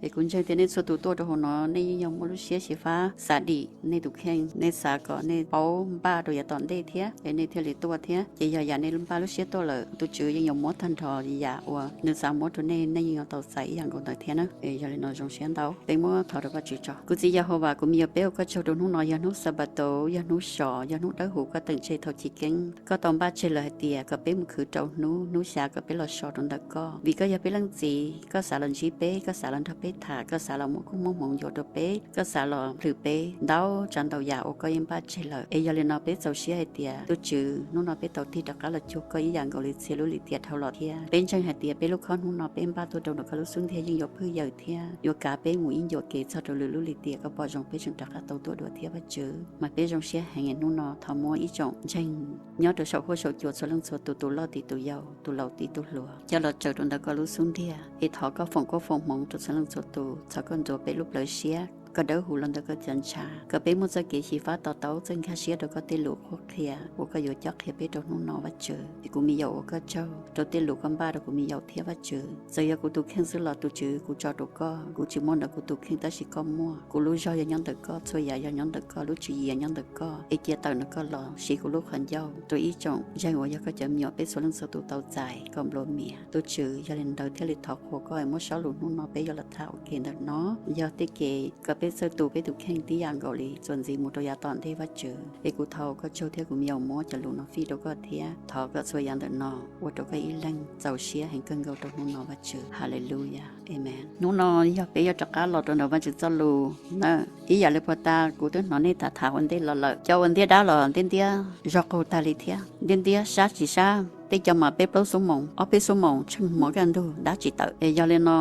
Es kuv ntseeg tias nej txhua tus tuaj rau hauv no nej yeej yog muaj lub siab xyiv fab xav dim nej tus kheej, nej xav kom nej paub npaj rau yav tom ntej thiab es nej thiaj li tuaj thiab. Ces yog yam nej npaj lub siab tuaj lawm, tus Tswv yeej yuav muab tag nrho yam uas nws xav muab rau nej, nej yeej yuav tau txais ib yam nkaus ntawd thiab na. Es yog li no zoo siab ntau, peb muab thov rau Vajtswv tso. Kuv Txiv Yahauva, kuv me nyuam peb ua koj tsaug rau hnub no yog hnub Xanpataus, yog hnub so, yog hnub dawb huv koj teem tseg thaum chiv keeb. Koj tau npaj tseg lawm hais tias kom peb mus khwv rau hnub, hnub xya kom peb los so rau ntawm koj, vim koj yog peb leej txiv, koj xav los ntsib peb, koj xav los nrog peb tham, koj xav los muab koob muab hmoov yuav rau peb, koj xav los plhws peb ntau tsav ntau yam uas koj yeej npaj tseg lawm. Es yog li no peb txaus siab hais tias tus Tswv, hnub no peb tau tig rov qab los cuag koj ib yam nkaus li txhia lub lim tiam dhau los thiab. Peb ntseeg hais tias peb lub khob hnub no peb npaj tuaj rau ntawm koj lub xub ntiag yeej yuav phwj yaws thiab yuav kav peb mus ib ncuav kev txog rau lwm lub lim tiam koj pom zoo peb tseem rov qab tau tuaj dua thiab Vajtswv. Mas peb zoo siab heev hnub no thov muab ib tsoom ntseeg nyob rau saum huab saum cua txhua leej txhua tus, tus loj tiv tus yau, tus laus tiv tus hluas, coj los tsaws rau ntawm koj lub xub ntiag. Es thov koj foom koob foom hmoov rau txhua leej txhua tus, thov koj ntxuav peb lub plawv siab, koj dawb huv los ntawm koj cov ntshav, kom peb muaj txoj kev xyiv fab to taub, txawj nkag siab rau koj tej lus qhuab qhia uas koj yuav cob qhia peb rau hnub no Vajtswv. Es kuv me yaus ua koj tsaug rau tej lus koj npaj rau kuv me yaus thiab Vajtswv. Txawm yog kuv tus kheej xwb los tus Tswv kuv tso rau koj, kuv tsis muaj ntawm kuv tus kheej tab sis koj muaj. Kuv lub zog yog nyob ntawm koj, txhua yam yog nyob ntawm koj, lub tswv yim yog nyob ntawm koj, es cia tawm ntawm koj los siv kuv lub qhov ncauj rau ib tsoom ntseeg uas yog koj cov me nyuam peb txhua leej txhua tus tau txais kom nplua mias. Tus Tswv, yog li ntawd thiaj li thov qhuas koj es muab sob lus hnub no peb yuav los tham ua ke ntawm no yog tej kev kom peb txawj tu peb tus kheej tib yam nkaus li txuas ntxiv mus rau yav tom ntej Vajtswv. Es kuv thov ua koj tsaug thiab kuv me yaus muab cov lus no fij rau koj thiab thov kom txhua yam ntawm no ua rau koj ib leeg txaus siab heev kawg nkaus rau hnub no Vajtswv. Haleluyas, amees. Hnub no yog peb yuav rov qab los rau ntawm Vajtswv txoj lus na. Ib yam li puag ta kuv twb hnov nej tham tham ua ntej los lawm, cov ua ntiab dab los ntiab ntiab zog qaug tag li thiab, ntiab ntiab sab tsis sab, tej cov mas peb plaub xuab moos ob peb xuab moos tsheej hmo kaj ntug dab tsis tawm. Es yog li no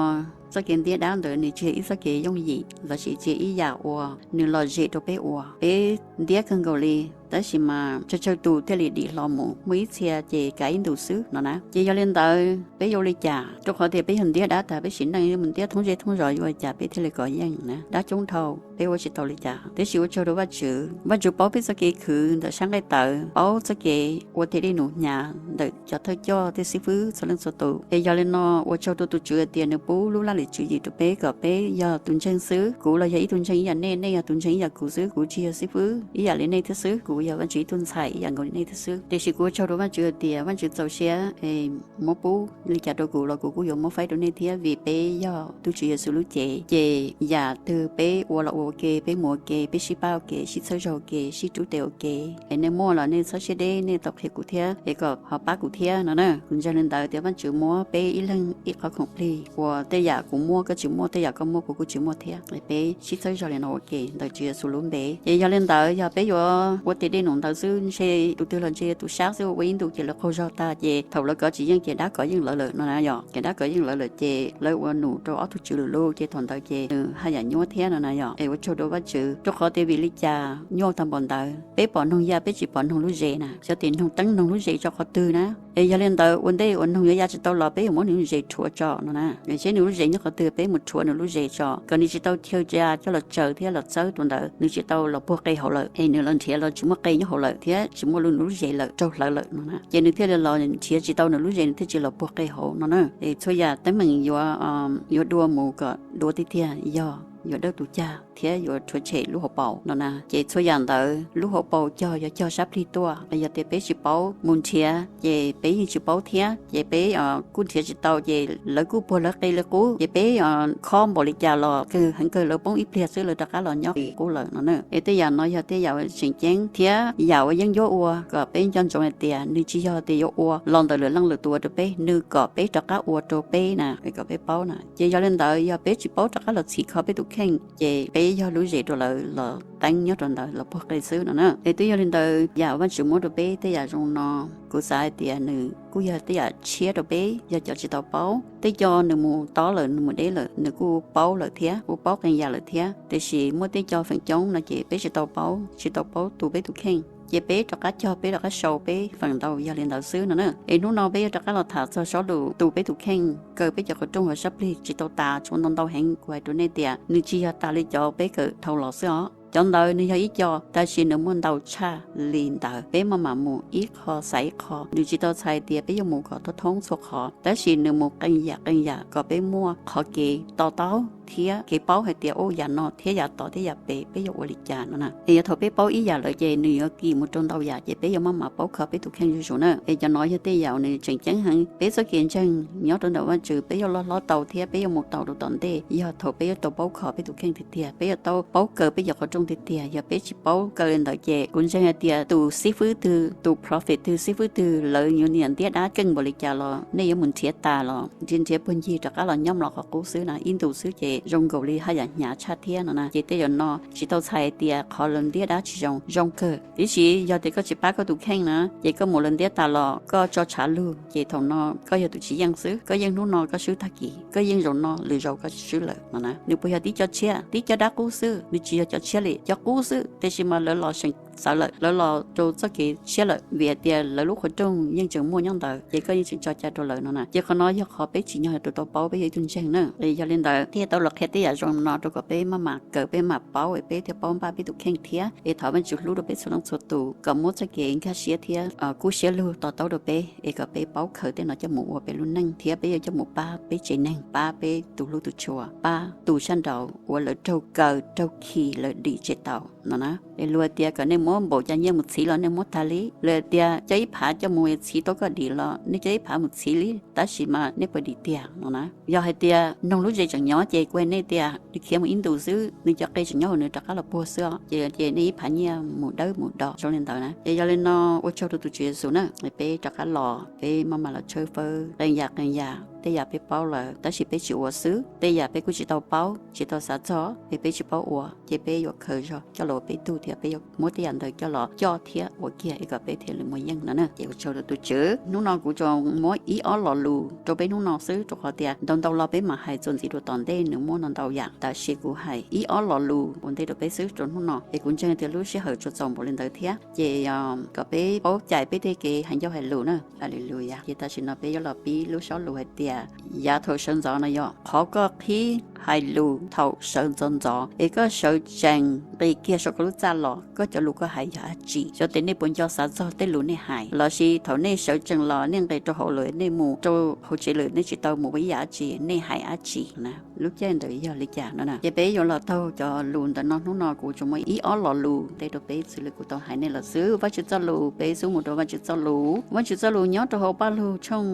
txoj kev ntiab dab ntawd nws tsis yog ib txoj kev yooj yim lossis tsis yog ib yam uas nws lom zem rau peb ua, peb ntiab kawg nkaus li. Tab sis mas tsawg tsawg tus thiaj li dim hlo mus, muaj ib txhia ces kav ib ntus xwb no na. Ces yog li ntawd peb yuav ua li cas? Rau qhov tias peb yog ntiab dab tas peb sim neej mus ntiab thoob zej thoob zos yuav ua cas peb thiaj li kov yeej na? Dab coob dhau peb ua tsis tau li cas. Tiam sis ua tsaug rau Vajtswv, Vajtswv paub peb txoj kev khwv ntawm sab nqaij tawv, paub txoj kev ua tej dej num hnyav ntawm cov thawj coj tej xib fwb txhua leej txhua tus. Es yog li no ua tsaug rau tus Tswv hais tias nws pub lub laj lim tswv yim rau peb kom peb yog tus ntseeg xwb. Kuv los yog ib tug ntseeg ib yam nej, nej yog tus ntseeg ib yam kuv xwb, kuv tsis yog xib fwb ib yam li nej thiab xwb, kuv yog Vajtswv ib tug ntxhais ib yam nkaus li nej thiab xwb. Tiam sis kuv ua tsaug rau Vajtswv hais tias Vajtswv txaus siab es muab pub li cas rau kuv los kuv kuj yuav muab faib rau nej thiab, vim peb yog tus Tswv Yexus lub cev. Ces yam twg peb ua los ua ua ke, peb mus ua ke, peb sib pab ua ke, sib txhawb zog ua ke, sib rub tes ua ke, es nej muaj los nej txhob siab deb, nej tau qhia kuv thiab es kom ho pab kuv thiab no na. Kuv ntseeg li ntawd tias Vajtswv muab peb ib leeg ib qhov khoom plig, uas tej yam kuv muaj koj tsis muaj, tej yam koj muaj kuv kuj tsis muaj thiab. Es peb sib txhawb zog li no ua ke ntawm Tswv Yexus lub npe. Ces yog li ntawd yog peb yuav ua tej dej num ntawd xwb, ntshe tus twg los ntshe tus sab xwb, ua ib ntus ces lawv qaug zog tag, ces thaum lawv kov tsis yeej ces dab kov yeej lawv lawm no na yom. Ces dab kov yeej lawv lawm ces lawv ua num rau ob tug tswv lwm lub, ces thaum ntawd ces nws haj yam nyuaj thiab no na yom. Es ua tsaug rau Vajtswv, rau qhov tias vim li cas nyuaj tag npaum ntawd? Peb pom noog ya, peb tsis pom noog lub zes na. Xyov tias noog teeb noog lub zes tso qhov twg na. Es yog li ntawd ua ntej uas noog yuav ya tsis tau los peb yuav muab nws lub zes rhuav tso no na. Seb nws lub zes nyob qhov twg peb mus rhuav nws lub zes tso, kom nws tsis tau chaw tsa coj los tsaws thiab los txawb rau ntawd, nws tsis tau los puag qe hauv lawm, es nws los nrhiav los tsis muaj qe nyob hauv lawm thiab tsis muaj lub, nws lub zes lawm, raug hlawv lawm no na. Ces nws thiaj li los nrhiav tsis tau nws lub zes, nws thiaj tsis los puag qe hauv no na. Es txhua yam teeb meem yuav, yuav dua mus kom dua tiag tiag yog yuav dawb tus cag thiab yuav rhuav tshem lub hauv paus no na. Ces txhua yam ntawd lub hauv paus cog yog cog sab plig tuaj, yog tias peb tsis paub mus nrhiav ces peb yeej tsis paub thiab. Ces peb kuj nrhiav tsis tau, ces lawv kuj puag lawv qe li qub, ces peb khob npaum li cas los kawg heev kawg lawv poob ib pliag xwb lawv rov qab los nyob qub lawm no na. Es tej yam no yog tej yam uas tseem ceeb thiab yam uas yeeb ncuab ua kom peb nco ntsoov hais tias nws tsis yog tias yuav ua los ntawm lwm leej lwm tus ua rau peb, nws kom peb rov qab ua rau peb na, kom peb paub na. Ces yog li ntawd yog peb tsis paub rov qab los txhim kho peb tus kheej, ces peb yog lub zes rau lawv los teeb nyob rau ntawd los puag qe xwb no na. Es twb yog li ntawd yam Vajtswv muab rau peb tej yam zoo no, kuv xav hais tias nws kuj yog tej yam tshiab rau peb yog cov tsis tau paub. Tej co nws mus tob lawm, nws mus deb lawm, nws kuj paub lawm thiab, kuj paub qee yam lawm thiab. Tiam sis muaj tej co feem coob no ces peb tsis tau paub, tsis tau paub tu peb tus kheej, ces peb rov qab cog, peb rov qab sau, peb feem ntau yog li ntawd xwb no na. Es hnub no peb yuav rov qab los tham txog sob lus tu peb tus kheej, kaw peb cov qhov rooj hauv sab plig tsis tau tas, tshuav ntau ntau heev. Kuv hais rau nej tias nws tsis yog tas li cov peb kawm dhau los xwb os. Cov ntawd nws yog ib co, tab sis nws muaj ntau tshaj li ntawd, peb maj mam mus ib qho xaiv ib qho. Nws tsis tau txhais tias peb yuav mus kom thoob thoob txhua qhov, tab sis nws mus qee yam qee yam kom peb muaj qhov kev to taub thiab kev paub hais tias ua yam no thiab yam tod thiab yam pem peb yuav ua li cas no na. Es yog thaum peb paub ib yam lawm ces nws yuav kis mus rau ntau yam, ces peb yuav maj mam paub kho peb tus kheej zuj zus na. Es cov no yog tej yam uas nws tseem ceeb heev. Peb txoj kev ntseeg nyob rau ntawm Vajtswv peb yuav loj hlob tau thiab peb yuav mus tau rau tom ntej yog thaum peb yuav tau paub kho peb tus kheej tiag tiag, peb yuav tau paub kaw peb cov qhov rooj tiag tiag. Yog peb tsis paub kaw li ntawd ces kuv ntseeg hais tias tus xib fwb twg, tus prophet twg, xib fwb twg, lawv yuav niam ntiab dab keej npaum li cas los nej yuav mus nrhiav tas los nrhiav nrhiav puag ncig rov qab los nyob mlom qhov qub xwb na. Ib ntus xwb ces zoo nkaus li haj yam hnyav tshaj thiab no na. Ces tej zaum no tsis tau txhais hais tias qhov lawv ntiab dab tsis zoo, zoo kawg. Tiam sis yog tias koj tsis pab koj tus kheej na, ces koj mus lawv ntiab tas los koj tso tshav lug, ces thaum no koj yog tus tsis yeej xwb. Koj yeej hnub no koj swb tag kis, koj yeej zaum no lwm zaus koj swb lawm no na. Nws puas yog tib co tshiab, tib co dab qub xwb, nws tsis yog cov tshiab li, cov qub xwb, tiam sis mas lawv los seem txawv lawm, lawv los rau txoj kev tshiab lawm vim hais tias lawv lub qhov rooj yeej tseem muaj nyob ntawd, ces koj yeej tseem tso cai rau lawv no na. Ces qhov no yog qhov peb tsis nyog tus tau paub, peb yog ib tug ntseeg na. Yog li ntawd thiaj tau los qhia tej yam zoo no rau kom peb maj mam kawm, peb mam paub, es peb thiaj paub npaj peb tus kheej thiab. Es thov Vajtswv hlub rau peb txhua leej txhua tus kom muab txoj kev nkag siab thiab kub siab lug to taub rau peb, es kom peb paub khaws tej no coj mus ua peb lub neej thiab peb yuav coj mus pab peb tsev neeg, pab peb tus hlub tus tshua, pab tus sab nraud uas lawv raug kaw raug khi lawv dim tsis tau no na. Es luag tias kom nej muab npaum cas nyiaj mus txhiv los nej muab tag li, luag tias coj ib phav coj mus txhiv tau koj dim los nej coj ib phav mus txhiv li, tab sis mas nej puas dim tiag no na. Yog hais tias noog lub zes tseem nyob ces kuv hais nej tias nws khiav mus ib ntus xwb, nws cov qe tseem nyob hauv nws rov qab los puag xwb os, ces ces nej ib phav nyiaj mus dawb mus do zoo li ntawd na. Es yog li no ua tsaug rau tus Tswv Yexus na, peb rov qab los peb maj mam los tshawb fawb qee yam qee yam, tej yam peb paub lawm tab sis peb tsis ua xwb, tej yam peb kuj tsis tau paub tsis tau xav txog es peb tsis paub ua, ces peb yuav khaws zog coj los ua peb tug thiab peb yuav muab tej yam ntawd coj los coj thiab ua kiag es kom peb thiaj li muaj yeej no na. Ces ua tsaug rau tus Tswv, hnub no kuv tsuas muab ib ob lo lus rau peb hnub no xwb, rau qhov tias ntau ntau lo peb mam hais txuas ntxiv rau tom ntej, nws muaj ntau ntau yam. Tam sis kuv hais ib ob lo lus ua ntej rau peb xwb rau hnub no, es kuv ntseeg tias lub sij hawm tsuas txaus npaum li ntawd thiab, ces kom peb paub cais peb tej kev hais ncauj hais lus na. Haleluya. Ces tam sim no peb yuav los pib lub sob lus hais tias, yav thaum sawv ntxov no yog qhov koj qhib hais lus thaum sawv ntxov ntxov, es koj sawv tsees nqis kiag saum koj lub txaj los, koj cov lus koj hais yog dab tsi? Xyov tias nej puas nco xav txog tej lus nej hais, lossis thaum nej sawv tsees los nej nqis rau hauv lawm, nej mus rau hauv tsev lawm, nej tsis tau mus ua ib yam dab tsi, nej hais dab tsi na? Lub caij ntawd yog li cas no na? Ces peb yuav los taug cov lus ntawm no. Hnub no kuv tsuas muaj ib ob lo lus ntej rau peb, txwv li kuv tau hais nej lawm xwb. Vajtswv txoj lus, peb xub mus rau Vajtswv txoj lus. Vajtswv txoj lus nyob rau hauv Paj Lug tshooj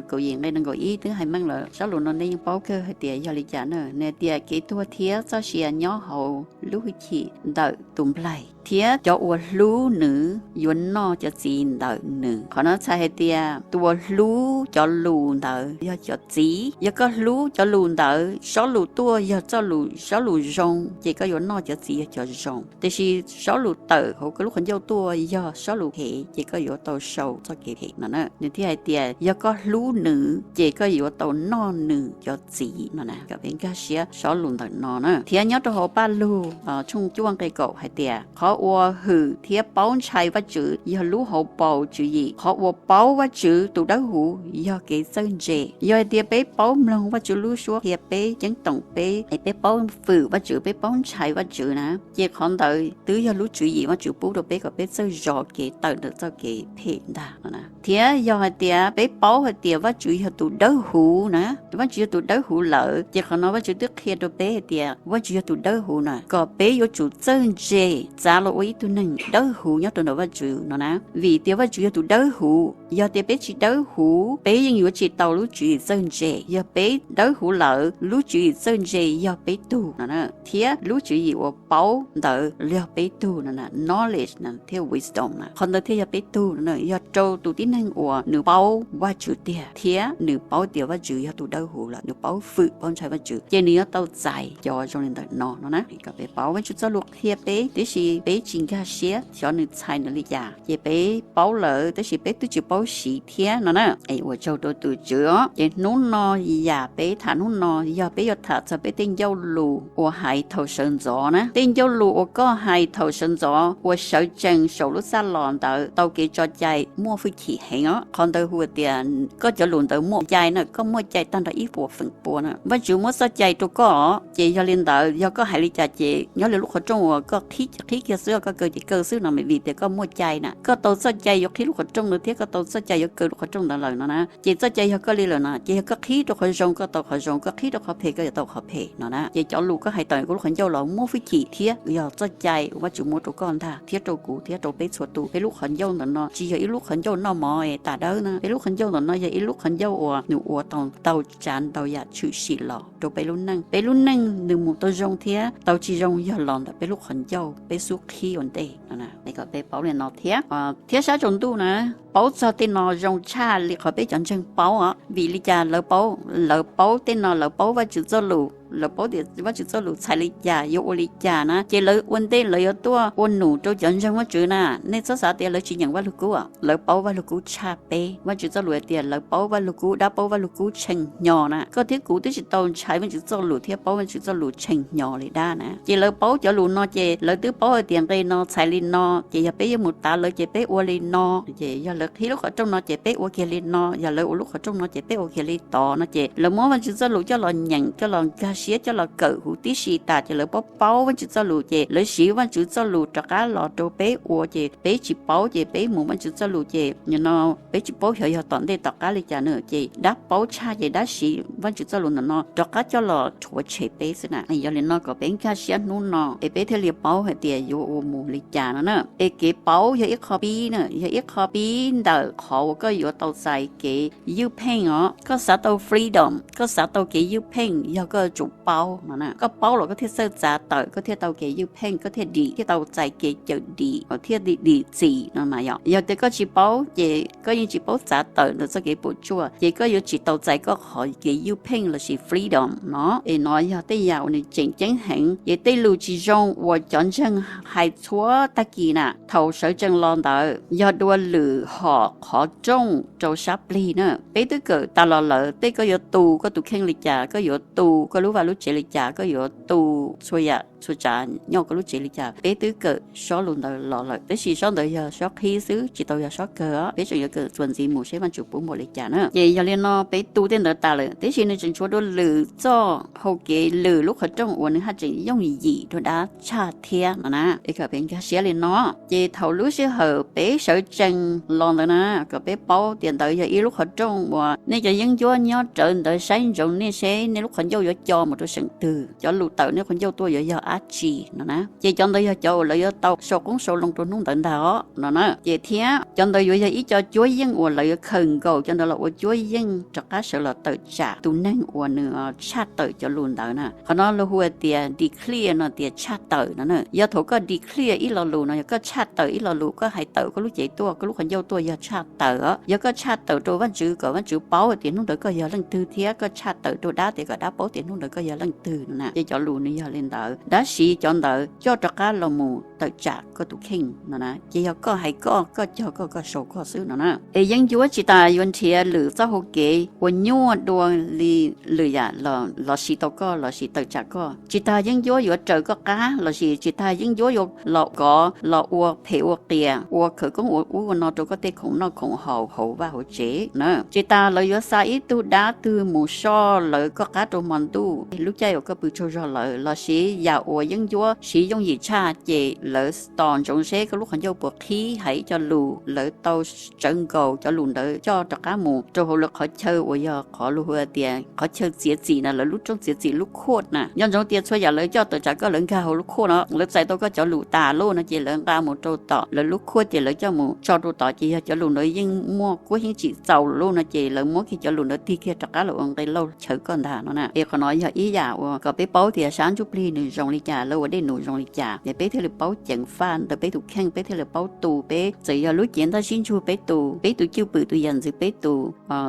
kaum yim nqe nees nkaum ib twb hais meej lawm. Sob lus no nej yeej paub kawg hais tias yog li cas na. Nws tias, kev tuag thiab txoj sia nyob hauv lub hwj chim ntawm tus nplaig, thiab cov uas hlub nws yuav noj cov txiv ntawm nws. Qhov no txhais hais tias tus uas hlub cov lus ntawd yog cov txiv. Yog koj hlub cov lus ntawd, sob lus tuaj yog txoj lus, sob lus zoo, ces koj yuav noj cov txiv yog cov zoo. Tiam sis sob lus tawm hauv koj lub qhov ncauj tuaj yog sob lus phem, ces koj yuav tau sau txoj kev phem no na. Nws thiaj hais tias yog koj hlub nws, ces koj yuav tau noj nws cov txiv no na. Kom peb nkag siab sob lus ntawm no na. Thiab nyob rau hauv Paj Lug tshooj cuaj nqe kaum hais tias, qhov uas hwm thiab paub ntshai Vajtswv yog lub hauv paus tswv yim. Qhov uas paub Vajtswv tus dawb huv yog kev txawj ntse. Yog hais tias peb paub mloog Vajtswv lub suab qhia peb, ceeb toom peb, es peb paub fwm Vajtswv, peb paub ntshai Vajtswv na, ces qhov ntawd twb yog lub tswv yim Vajtswv pub rau peb kom peb txawj zov kev tawm ntawm txoj kev phem ntag no na. Thiab yog hais tias peb paub hais tias Vajtswv yog tus dawb huv na, Vajtswv yog tus dawb huv lawm, ces qhov no Vajtswv twb qhia rau peb hais tias Vajtswv yog tus dawb huv na, kom peb yuav tsum txawj ntse txav los ua ib tug neeg dawb huv nyob rau ntawm Vajtswv no na. Vim tias Vajtswv yog tus dawb huv, yog tias peb tsis dawb huv, peb yeej yuav tsis tau lub tswv yim txawj ntse. Yog peb dawb huv lawm, lub tswv yim txawj ntse yog peb tug no na. Thiab lub tswv yim uas paub ntawd yog peb tug no na, knowledge na thiab wisdom na, qhov ntawd thiaj yog peb tug no na. Yog rau tus tib neeg uas nws paub Vajtswv tiag, thiab nws paub tias Vajtswv yog tus dawb huv lawm, nws paub fwm paub ntshai Vajtswv, ces nws yuav tau txais cov zoo li ntawm no no na. Kom peb paub Vajtswv txoj lus qhia peb, tiam sis peb tsis nkag siab xyov nws txhais nws li cas. Ces peb paub lawm, tab sis peb twb tsis paub siv thiab no na. Es ua tsaug rau tus Tswv os. Ces hnub no, yam peb tham hnub no, yog peb yuav tham txog peb tej ncauj lus uas hais thaum sawv ntxov na. Tej ncauj lus uas koj hais thaum sawv ntxov uas sawv tsees saum lub txaj los ntawd tau kev tso cai muaj hwj chim heev os. Qhov ntawd hu tias koj cov lus ntawd muaj cai na, koj muaj cai tag nrho ib puas feem pua na. Vajtswv muab txoj cai rau koj, ces yog li ntawd yog koj hais li cas ces nyob li lub qhov rooj uas koj qhib kiag xwb, koj kaw ces kaw xwb no, vim tias koj muaj cai na, koj tau txoj cai yuav qhib lub qhov rooj no thiab koj tau txoj cai yuav kaw lub qhov rooj ntawd lawm no na. Ces txoj cai yog koj li lawm no ces yog koj qhib rau qhov zoo koj tau qhov zoo, koj qhib rau qhov phem koj yuav tau qhov phem no na. Ces cov lus koj hais tawm kuv lub qhov ncauj los muaj hwj chim thiab yog txoj cai uas Vajtswv muab rau koj ntag thiab rau kuv thiab rau peb txhua tus. Peb lub qhov ncauj ntawm no tsis yog ib lub qhov ncauj noj mov tas dawb na, peb lub qhov ncauj ntawm no yog ib lub qhov ncauj uas nws ua tau ntau tsav ntau yam tshwm sim los rau peb lub neej. Peb lub neej nws mus tau zoo thiab tau tsis zoo yog los ntawm peb lub qhov ncauj peb xub qhib ua ntej no. Kom peb paub li no thiab, thiab sab tsaus ntuj na, paub txog tej no zoo tshaj li qhov peb cov ntseeg paub os. Vim li cas lawv paub? Lawv paub tej no, lawv paub Vajtswv txoj lus, lawv paub tias Vajtswv txoj lus txhais li cas yuav ua li cas na, ces lawv ua ntej lawv yuav tuaj ua num rau cov ntseeg Vajtswv na. Nej txhob xav tias lawv tsis nyeem Vajluskub, lawv paub Vajluskub tshaj peb. Vajtswv txoj lus hais tias lawv paub Vajluskub, dab paub Vajluskub tshee hnyo na. Koj thiab kuv twb tsis tau ntshai Vajtswv txoj lus thiab paub Vajtswv txoj lus tshee hnyo li dab na. Ces lawv paub cov lus no ces lawv twb paub hais tias nqe no txhais li no, ces yog peb yuav mus tav lawv ces peb ua li no. Ces yog lawv qhib lub qhov rooj no ces peb ua kiag li no, yog lawv ua lub qhov rooj no ces peb ua kiag li tod no. Ces lawv muab Vajtswv txoj lus coj los nyeem, coj los nkag siab, coj los kawm huv tib si tas ces lawv paub paub Vajtswv txoj lus ces lawv siv Vajtswv txoj lus rov qab los rau peb ua, ces peb tsis paub ces peb mus Vajtswv txoj lus ces nim no peb tsis paub xyov yog tom ntej tom qab li cas na. Ces dab paub tshaj ces dab siv Vajtswv txoj lus ntawm no rov qab coj los rhuav tshem peb xwb na. Yog li no kom peb nkag siab hnub no es peb thiaj li paub hais tias yuav ua mus li cas no na. Es kev paub yog ib qho pib na, yog ib qho pib ntawm qhov uas koj yuav tau txais kev ywj pheej os. Koj xav tau freedom, koj xav tau kev ywj pheej yog koj tsum paub no na. Koj paub los koj thiaj txawj txav tawm, koj thiaj tau kev ywj pheej, koj thiaj dim, thiaj tau txais kev cawm dim, thiaj dim txim no mas yog. Yog tias koj tsis paub ces koj yeej tsis paub txav tawm ntawm txoj kev puas tsuaj ces koj yuav tsis tau txais koj qhov kev ywj pheej lossis freedom no. Es no yog tej yam uas nws tseem ceeb heev, ces tej lus tsis zoo uas cov ntseeg hais txhua tag kis na thaum sawv tsees los ntawd yog dua lwm hom qhov rooj rau sab plig na. Peb twb kawm tas los lawm, tej koj yuav tu koj tus kheej li cas, koj yuav tu koj lub vaj lub tsev li cas, koj yuav tu txhua yam txhua tsav nyob koj lub tsev li cas, peb twb kawm sob lus ntawd los lawm, tab sis sob ntawd yog sob qhib xwb, tsis tau yog sob kawg os. Peb tseem yuav kawm txuas ntxiv mus seb Vajtswv puas muaj li cas na. Ces yog li no peb tu tej ntawd tas lawm, tab sis nws tseem tshuav dua lwm txoj hau kev, lwm lub qhov rooj uas nws haj tseem yooj yim rau dab tshaj thiab no na. Es kom peb nkag siab li no, ces thaum lub sij hawm peb sawv tsees los ntawd na, kom peb paub tias ntawd yog ib lub qhov rooj uas nej cov yeeb ncuab nyob rawv ntawd saib ntsoov nej seb nej lub qhov ncauj yuav co mus rau seem twg, cov lus tawm nej qhov ncauj tuaj yuav yog dab tsi no na. Ces cov ntawd yog cov uas lawv yuav tau sau qoob sau loo rau hnub ntawd ntag os no na. Ces thiab cov ntawd yuav yog ib co cuab yeej uas lawv yuav khaws nkaus cov ntawd los ua cuab yeej rov qab sawv los tawm tsam tus neeg uas nws tshaj tawm cov lus ntawd na. Qhov no luag hu tias declare no tias tshaj tawm no na. Yog thaum koj declare ib lo lus no, yog koj tshaj tawm ib lo lus, koj hais tawm koj lub cev tuaj, koj lub qhov ncauj tuaj yog tshaj tawm os. Yog koj tshaj tawm rau Vajtswv kom Vajtswv paub tias hnub ntawd koj yog leej twg thiab koj tshaj tawm rau dab tias kom dab paub tias hnub ntawd koj yog leej twg no na. Ces cov lus nws yog li ntawd, dab siv cov ntawd coj rov qab los mus tawm tsam koj tus kheej no na. Ces yog koj hais koj, koj cog koj, koj sau koj xwb no na. Es yeeb ncuab tsis tas yuav nrhiav lwm txoj hau kev uas nyuaj dua li lwm yam los siv tau koj lossis tawm tsam koj. Tsis tas yeeb ncuab yuav raws koj qab lossis tsis tas yeeb ncuab yuav los kov los ua phem ua qias, ua khawv koob ua ub ua no rau koj tej khoom noj khoom haus hauv vaj hauv tsev na. Tsis tas lawv yuav xa ib tug dab twg mus soj lawv koj qab rau hmo ntuj lub caij uas koj pw tsaug zog lawm, lossis yam uas yeeb ncuab siv yooj yim tshaj ces lawv tos ntsoov seb koj lub qhov ncauj puas qhib hais ib co lus, lawv tau tsawv nkaus cov lus ntawd coj rov qab mus rau hauv lawv qhov chaw uas yog qhov luag hu tias qhov chaw txiav txim na, lawv lub rooj txiav txim lub court na. Nco ntsoov tias txhua yam lawv coj tawm tsam koj lawv nkag hauv lub court no, lawv txais tau koj cov lus tas lawm no ces lawv nqa mus rau tom lawv lub court ces lawv coj mus tso rau tod ces yog cov lus ntawd yeej muaj kuab yeeb tsim txaus lawm no ces lawv muab kiag cov lus ntawd tig kiag rov qab los ua nqe lauj chaw koj ntag no na. Es qhov no yog ib yam uas kom peb paub tias sab ntsuj plig nws zoo li cas, lawv ua dej num zoo li cas, es peb thiaj li paub ceev faj ntawm peb tus kheej, peb thiaj li paub tu peb, txawm yog lub cev ntaj sib ntsug peb tu, peb tus cwj pwm tus yam ntxwv peb tu,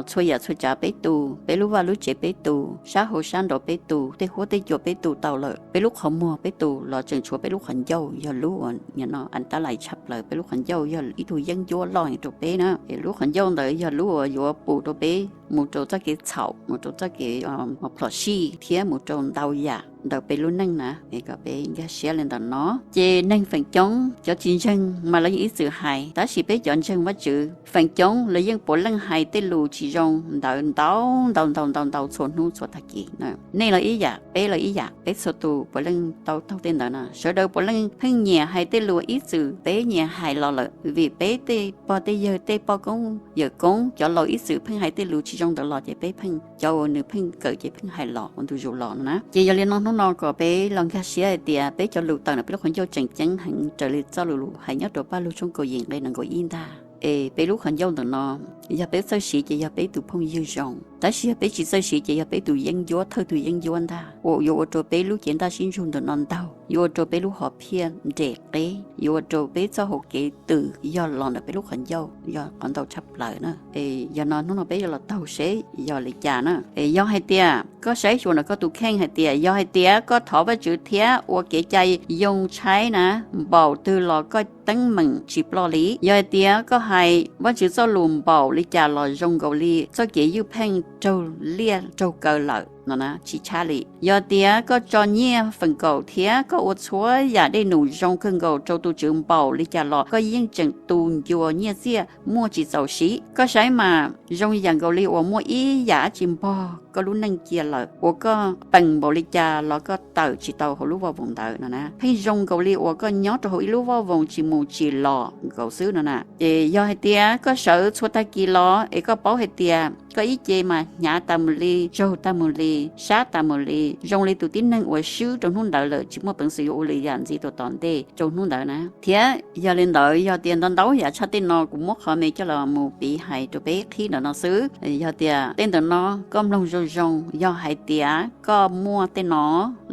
txhua yam txhua tsav peb tu, peb lub vaj lub tsev peb tu, sab hauv sab nraud peb tu, tej huab tej cua peb tu tau lawm, peb lub qhov muag peb tu los tseem tshuav peb lub qhov ncauj yog lub uas nim no antalais tshaj plaws. Peb lub qhov ncauj yog ib tug yeeb ncuab loj heev rau peb na. Es lub qhov ncauj ntawd yog lub uas yuav pum rau peb mus rau txoj kev txhaum, mus rau txoj kev plhom sij thiab mus rau ntau yam. ntawm peb lub neej na, es kom peb nkag siab li ntawm no. Ces neeg feem coob cov tsis ntseeg mas lawv yeej ib txwm hais, tab sis peb cov ntseeg Vajtswv feem coob lawv yeej puav leej hais tej lus tsis zoo ntawd ntau ntau ntau ntau ntau txhua hnub txhua tag kis. Nej los ib yam, peb los ib yam, peb txhua tus puav leej tau taug tej ntawd na. Sawv daws puav leej pheej nyiam hais tej lus ib txwm peb nyiam hais los lawm, vim peb tej pog tej yawg tej poj koob yawm koob cov laus ib txwm pheej hais tej lus tsis zoo ntawd los ces peb pheej, cov uas nws pheej kawm ces pheej hais los ua ntu zus los no na. Ces yog li no hnub no kom peb los nkag siab hais tias peb cov lus tawm ntawm peb lub qhov ncauj tseem ceeb heev raws li txoj lus hais nyob rau Pajlug tshooj kaum yim nqe nees nkaum ib ntag. Es peb lub qhov ncauj ntawm no yog peb txawj siv ces yog peb tus phooj ywg zoo, tab sis yog peb tsis txawj siv ces yog peb tus yeeb ncuab thawj tus yeeb ncuab ntag, uas yuav ua rau peb lub cev ntaj sib ntsug ntawm no ntaug, yuav ua rau peb lub hom phiaj nres qeb, yuav ua rau peb txoj hau kev twm yog los ntawm peb lub qhov ncauj yog qhov ntau tshaj plaws na. Es yog no hnub no peb yuav los taug seb yog li cas na. Es yog hais tias koj saib xyuas ntawm koj tus kheej hais tias yog hais tias koj thov Vajtswv thiab ua kev cai yoo tshaib na, npaum twg los koj teeb meem tsis ploj li. Yog hais tias koj hais Vajtswv txoj lus npaum li cas los zoo nkaus li txoj kev ywj pheej raug liaj raug kaw lawm no na, tsis tshab li. Yog tias koj tso nyiaj feem kaum thiab koj ua txhua yam dej num zoo kawg nkaus rau tus Tswv npaum li cas los koj yeej tseem tu ncua nyiaj txiaj muaj tsis txaus siv. Koj saib mas zoo yam nkaus li uas muaj ib yam dab tsi npog koj lub neej cia lawm, uas koj peem npaum li cas los koj tawm tsis tau hauv lub vaj voos ntawd no na. Pheej zoo nkaus li uas koj nyob rau hauv ib lub vaj voos tsis mus tsis los nkaus xwb no na. Ces yog hais tias koj sawv txhua tag kis los es koj paub hais tias koj ib ce mas hnyav tas mus li, tsaug tas mus li, sab tas mus li, zoo li tus tib neeg uas swb rau hnub ntawd lawm tsis muaj peev xwm yuav ua lwm yam ntxiv rau tom ntej rau hnub ntawd na. Thiab yog li ntawd yog tias ntau ntau yam tshaj tej no kuv muab qhov me coj los mus piv hais rau peb qhib ntawm no xwb. Yog tias tej ntawm no koj mloog zoo zoo, yog hais tias koj muaj tej no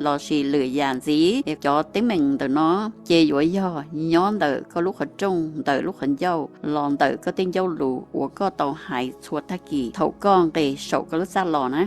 lossis lwm yam ntxiv cov teeb meem ntawm no, ces yuav yog nyob ntawm koj lub qhov rooj, ntawm lub qhov ncauj, los ntawm koj tej ncauj lus uas koj tau hais txhua tag kis thaum koj nqes saum koj lub txaj los na.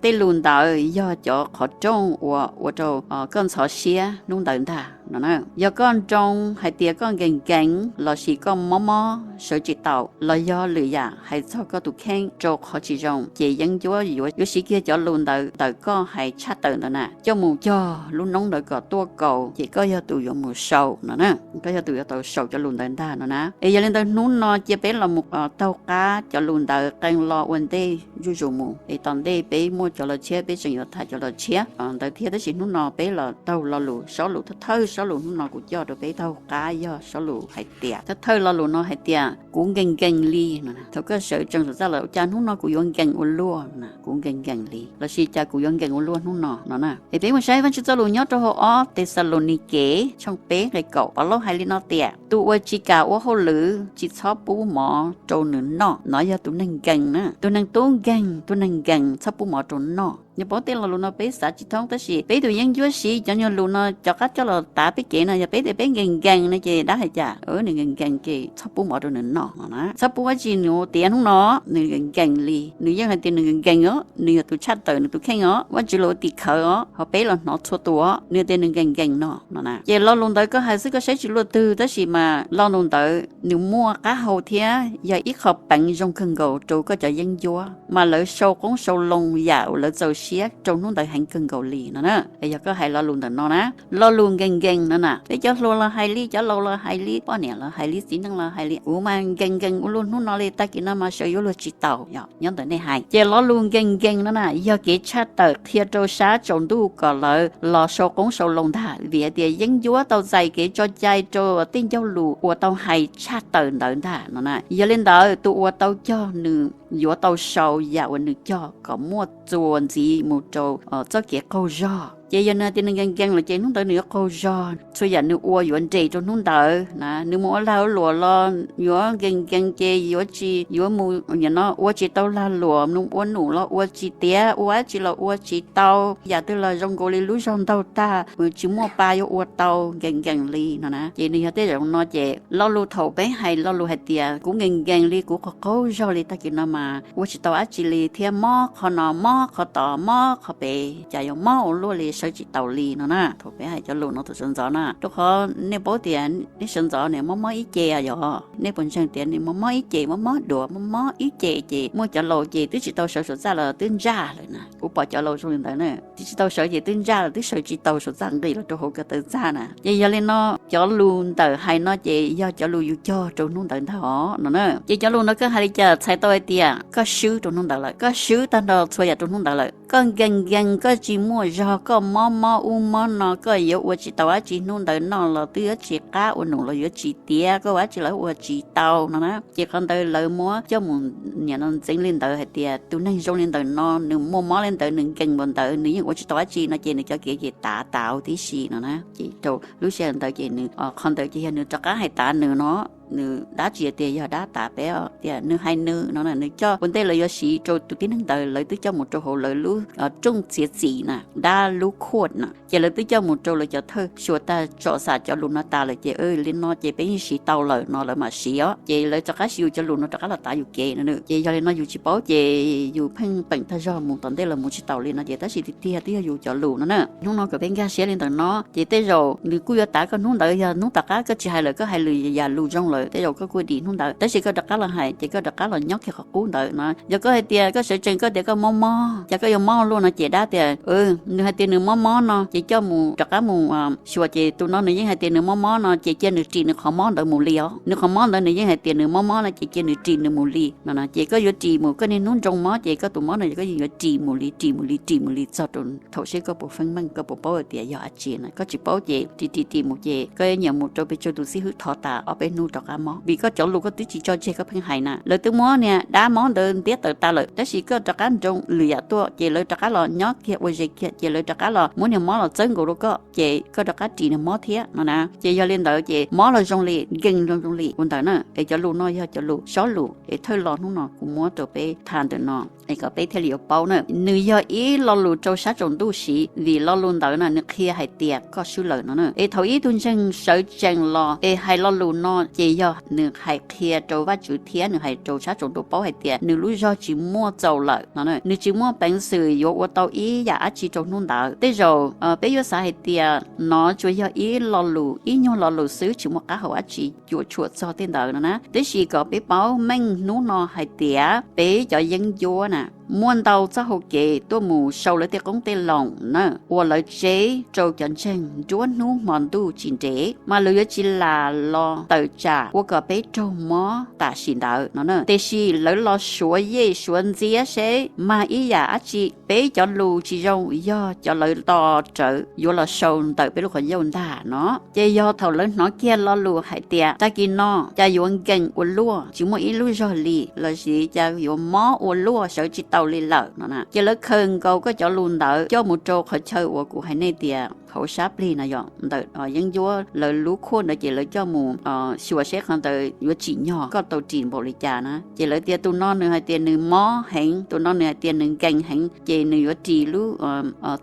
Tej lus ntawd yog cov qhov rooj uas ua rau koj ntxhov siab hnub ntawd ntag no na. Yog koj nroo hais tias koj nkees nkees lossis koj mob mob sawv tsis taus los yog lwm yam hais txog koj tus kheej rau qhov tsis zoo, ces yeeb ncuab yuav siv kiag cov lus ntawd ntawm koj hais tshaj tawm ntawd na coj mus cog lub noob ntawd kom tuaj kaus, ces koj yog tus yuav mus sau no na. Koj yog tus yuav tau sau cov lus ntawd ntag no na. Es yog li ntawd hnub no cia peb los mus taug qab cov lus ntawd qee lo ua ntej zuj zus mus, es tom ntej peb muaj cov lo tshiab peb tseem yuav tham cov lo tshiab ntawd thiab. Tab sis hnub no peb los taug lo lus, sob lus thawj thawj sob lus hnub no kuv coj rau peb taug qab yog sob lus hais tias, thawj thawj lo lus no hais tias kuv nkees nkees li no. Thaum koj sawv tsees saum txaj los cas hnub no kuv yuav nkees ua luaj no, kuv nkees nkees li lossis cas kuv yuav nkees ua luaj hnub no no na. Es peb mus saib Vajtswv txoj lus nyob rau hauv ob Texalaunikes tshooj peb nqe kaum, Paulus hais li no tias tus uas tsis kam ua hauj lwm tsis txhob pub mov rau nws noj, no yog tus neeg nkees na. Tus neeg tub nkeeg, tus neeg nkees txhob pub mov rau noj. Nyob paub tej lo lus no peb xav tsis thoob, tab sis peb tus yeeb ncuab siv cov nyuag lus no cov qab coj los tav peb kev no, yog peb tias peb nkees nkees no ces dab hais cas nws nkees nkees ces txhob pub mov rau nws noj no na. Txhob pub dab tsi nws tiav hnub no, nws nkees nkees li. Nws yeej hais tias nws nkees nkees os, nws yog tus tshaj tawm nws tus kheej os, Vajtswv los ua tim khawv os, ho peb los hnov txhua tus os, nws tias nws nkees nkees no no na. Ces lo lus ntawd koj hais xwb koj saib tsis luaj twg, tab sis mas lo lus ntawd nws muaj qab hau thiab yog ib qho peev zoo kawg nkaus rau koj cov yeeb ncuab, mas lawv sau qoob sau loo yam uas lawv txaus siab rau hnub ntawd heev kawg nkaus li no na. Yog koj hais lo lus ntawm no na, lo lus nkees nkees no na, peb cov hluas los hais li, cov laus los hais li, poj niam los hais li, txiv neej los hais li, kuv mas nkees nkees ua luaj hnub no li, tag kis no mas sawv yuav luag tsis taus, yog nyob ntawm nej hais. Ces lo lus nkees nkees no na yog kev tshaj tawm qhia rau sab tsaus ntuj kom lawv los sau qoob sau loo ntag, vim hais tias yeeb ncuab tau txais kev tso cai rau tej ncauj lus uas tau hais tshaj tawm ntawd ntag no na. Yog li ntawd tus uas tau cog nws yuav tau sau yam uas nws cog kom muaj txuas ntxiv mus rau txoj kev qaug zog. Ces yog nws hais tias nws nkees nkees lawm ces hnub ntawd nws yuav qaug zog, txhua yam nws ua yuav nres rau hnub ntawd na. Nws mus ua lag ua luam los yuav nkees nkees ces yuav tsis, yuav mus no ua tsis tau lag luam, nws ua num los ua tsis tiav, ua dab tsi los ua tsis tau, yam twg los zoo nkaus li lub zog ntaug tag, tsis muaj pa yuav ua tau, nkees nkees li no na. Ces nws yog tej zaum no ces lo lus thaum peb hais lo lus hais tias kuv nkees nkees li, kuv qaug qaug zog li, tag kis no mas ua tsis tau dab tsi li thiab mob qhov no mob qhov tod mob qhov pem, cas yuav mob ua luaj li, sawv tsis taus li no na. Thaum peb hais cov lus no thaum sawv ntxov na, rau qhov nej paub tias nej sawv ntxov nim mob mob ib ce yog, nej puas ntseeg tias nws mob mob ib ce, mob mob duav, mob mob ib ce ces muaj cov laus ces twb tsis tau sawv suav txaj los twb ntsaj lawm na. Kuv pom cov laus zoo li ntawd na, twb tsis tau sawv ces twb ntsaj los twb sawv tsis tau suav txaj nqis los rau hauv ko taw txaj na. Ces yog li no cov lus ntawm hais no ces yog cov lus yus cog rau hnub ntawd ntag os no na. Ces cov lus no koj hais li cas txhais tau hais tias koj swb rau hnub ntawd lawm, koj swb tag nrho txhua yam rau hnub ntawd lawm, koj nkees nkees, koj tsis muaj zog, koj mob mob ub mob no, koj yuav ua tsis tau dab tsi, hnub ntawd noj los twb yuav tsis qab, ua num los yuav tsis tiav, koj ua dab tsi los ua tsis tau no na. Ces qhov ntawd lawv muab coj mus niam no ntxeev li ntawd hais tias tus neeg zoo li ntawm no, nws muaj mob li ntawd, nws nkees npaum ntawd, nws yeej ua tsis tau dab tsi no ces nws cov kev ces tav tas huv tib si no na. Ces rau lub sij hawm ntawd ces nws, qhov ntawd ces yog nws rov qab hais tav nws no. Nws dab tsi tias yog dab tav peb tias nws hais nws no na, nws coj ua ntej lawv yuav siv rau tus tib neeg ntawd, lawv twb coj mus rau hauv lawv lub rooj txiav txim na, dab lub court na. Ces lawv twb coj mus rau lawv cov thawj xyuas tag tsom xam cov lus no tas lawm ces li no ces peb yeej siv tau lawm no lawv mam siv os. Ces lawv rov qab siv yus cov lus no rov qab los tav yus kev no. Ces yog li no yus tsis paub ces yus pheej peem tag zog mus tom ntej los mus tsis taus li no ces tab sis tiag tiag twb yog yus cov lus no na. Hnub no kom peb nkag siab li ntawm no ces tej zaum nws kuj yuav tav koj hnub ntawd, yog hnub tom qab koj tsis hais lawm, koj hais lwm yam lus zoo lawm, tej zaum koj kuj dim hnub ntawd, tab sis koj rov qab los hais ces koj rov qab los nyob kiag qhov qub ntawd no. Yog koj hais tias koj sawv tsees koj tias koj mob mob, cas koj yuav mob luaj no ces dab tias, nws hais tias nws mob mob no ces coj mus rov qab mus xyuas ces tus no nws yeej hais tias nws mob mob no ces cia nws ris nws qhov mob ntawd mus li os. Nws qhov mob ntawd nws yeej hais tias nws mob mob no ces cia nws ris nws mus li no na. Ces koj yuav ris mus, koj niaj hnub nroo mob ces koj tus mob no koj yeej yuav ris mus li, ris mus li, ris mus li txog rau thaum seb koj puas feeb meej, koj puas paub tias yog dab tsi na. Koj tsis paub ces ris ris ris mus ces koj yuav nyiam mus rau peb tsoom tus xib hwb thov tas ob peb hnub rov qab mob, vim koj cov lus koj twb tsis tso tseg koj pheej hais na. Lawv twb muab niag dab mob ntawd ntiab tawm tas lawm tab sis koj rov qab nroo lwm yam tuaj ces lawv rov qab los nyob kiag ua zes kiag ces lawv rov qab los muab niag mob los txawb nkaus rau koj ces koj rov qab ris niag mob thiab no na. Ces yog li ntawd ces mob los zoo li, nkees los zoo li ua ntawd na. Es cov lus no yog cov lus sob lus es thawj los hnub no kuv muab rau peb tham ntawm no es kom peb thiaj li yuav paub na. Nws yog ib lo lus rau sab tsaus ntuj siv vim lo lus ntawd na nws qhia hais tias koj swb lawm no na. Es thaum ib tug ntseeg sawv tsees los es hais lo lus no ces yog nws hais qhia rau Vajtswv thiab nws hais rau sab tsaus ntuj paub hais tias nws lub zog tsis muaj txaus lawm no na. Nws tsis muaj peev xwm yuav ua tau ib yam dab tsi rau hnub ntawd. Tej zaum peb yuav xav hais tias no tsuas yog ib lo lus, ib nyuag lo lus xwb tsis muaj qab hau dab tsi cuam tshuam txog tej ntawd no na. Tab sis kom peb paub meej hnub no hais tias peb cov yeeb ncuab na muaj ntau txoj hau kev tuaj mus sau lawv tej qoob tej loo na, ua lawv tseb rau cov ntseeg nruab hnub hmo ntuj tsis ntev, mas lawv yuav tsis lam los tawm tsam ua kom peb raug mob tam sim ntawd no na. Tiam sis lawv los suav yej suav ntxiab seb mag ib yam dab tsi, peb cov lus tsis zoo yog cov lawv tos rawv yuav los sau ntawm peb lub qhov ncauj ntag no. Ces yog thaum lawv hnov kiag lo lus hais tias tag kis no cas yuav nkees ua luaj tsis muaj ib lub zog li lossis cas yuav mob ua luaj sawv tsis tau li lawm no na, ces lawv khaws nkaus koj cov lus ntawd coj mus rau qhov chaw uas kuv hais nej tias hauv sab plig no yog ntawm yeeb ncuab lawv lub khuaj ntawd ces lawv coj mus xyuas seb qhov ntawd yuav tsim nyog koj tau ris npaum li cas na. Ces lawv tias tus no nws hais tias nws mob heev, tus no nws hais tias nws nkees heev, ces nws yuav ris lub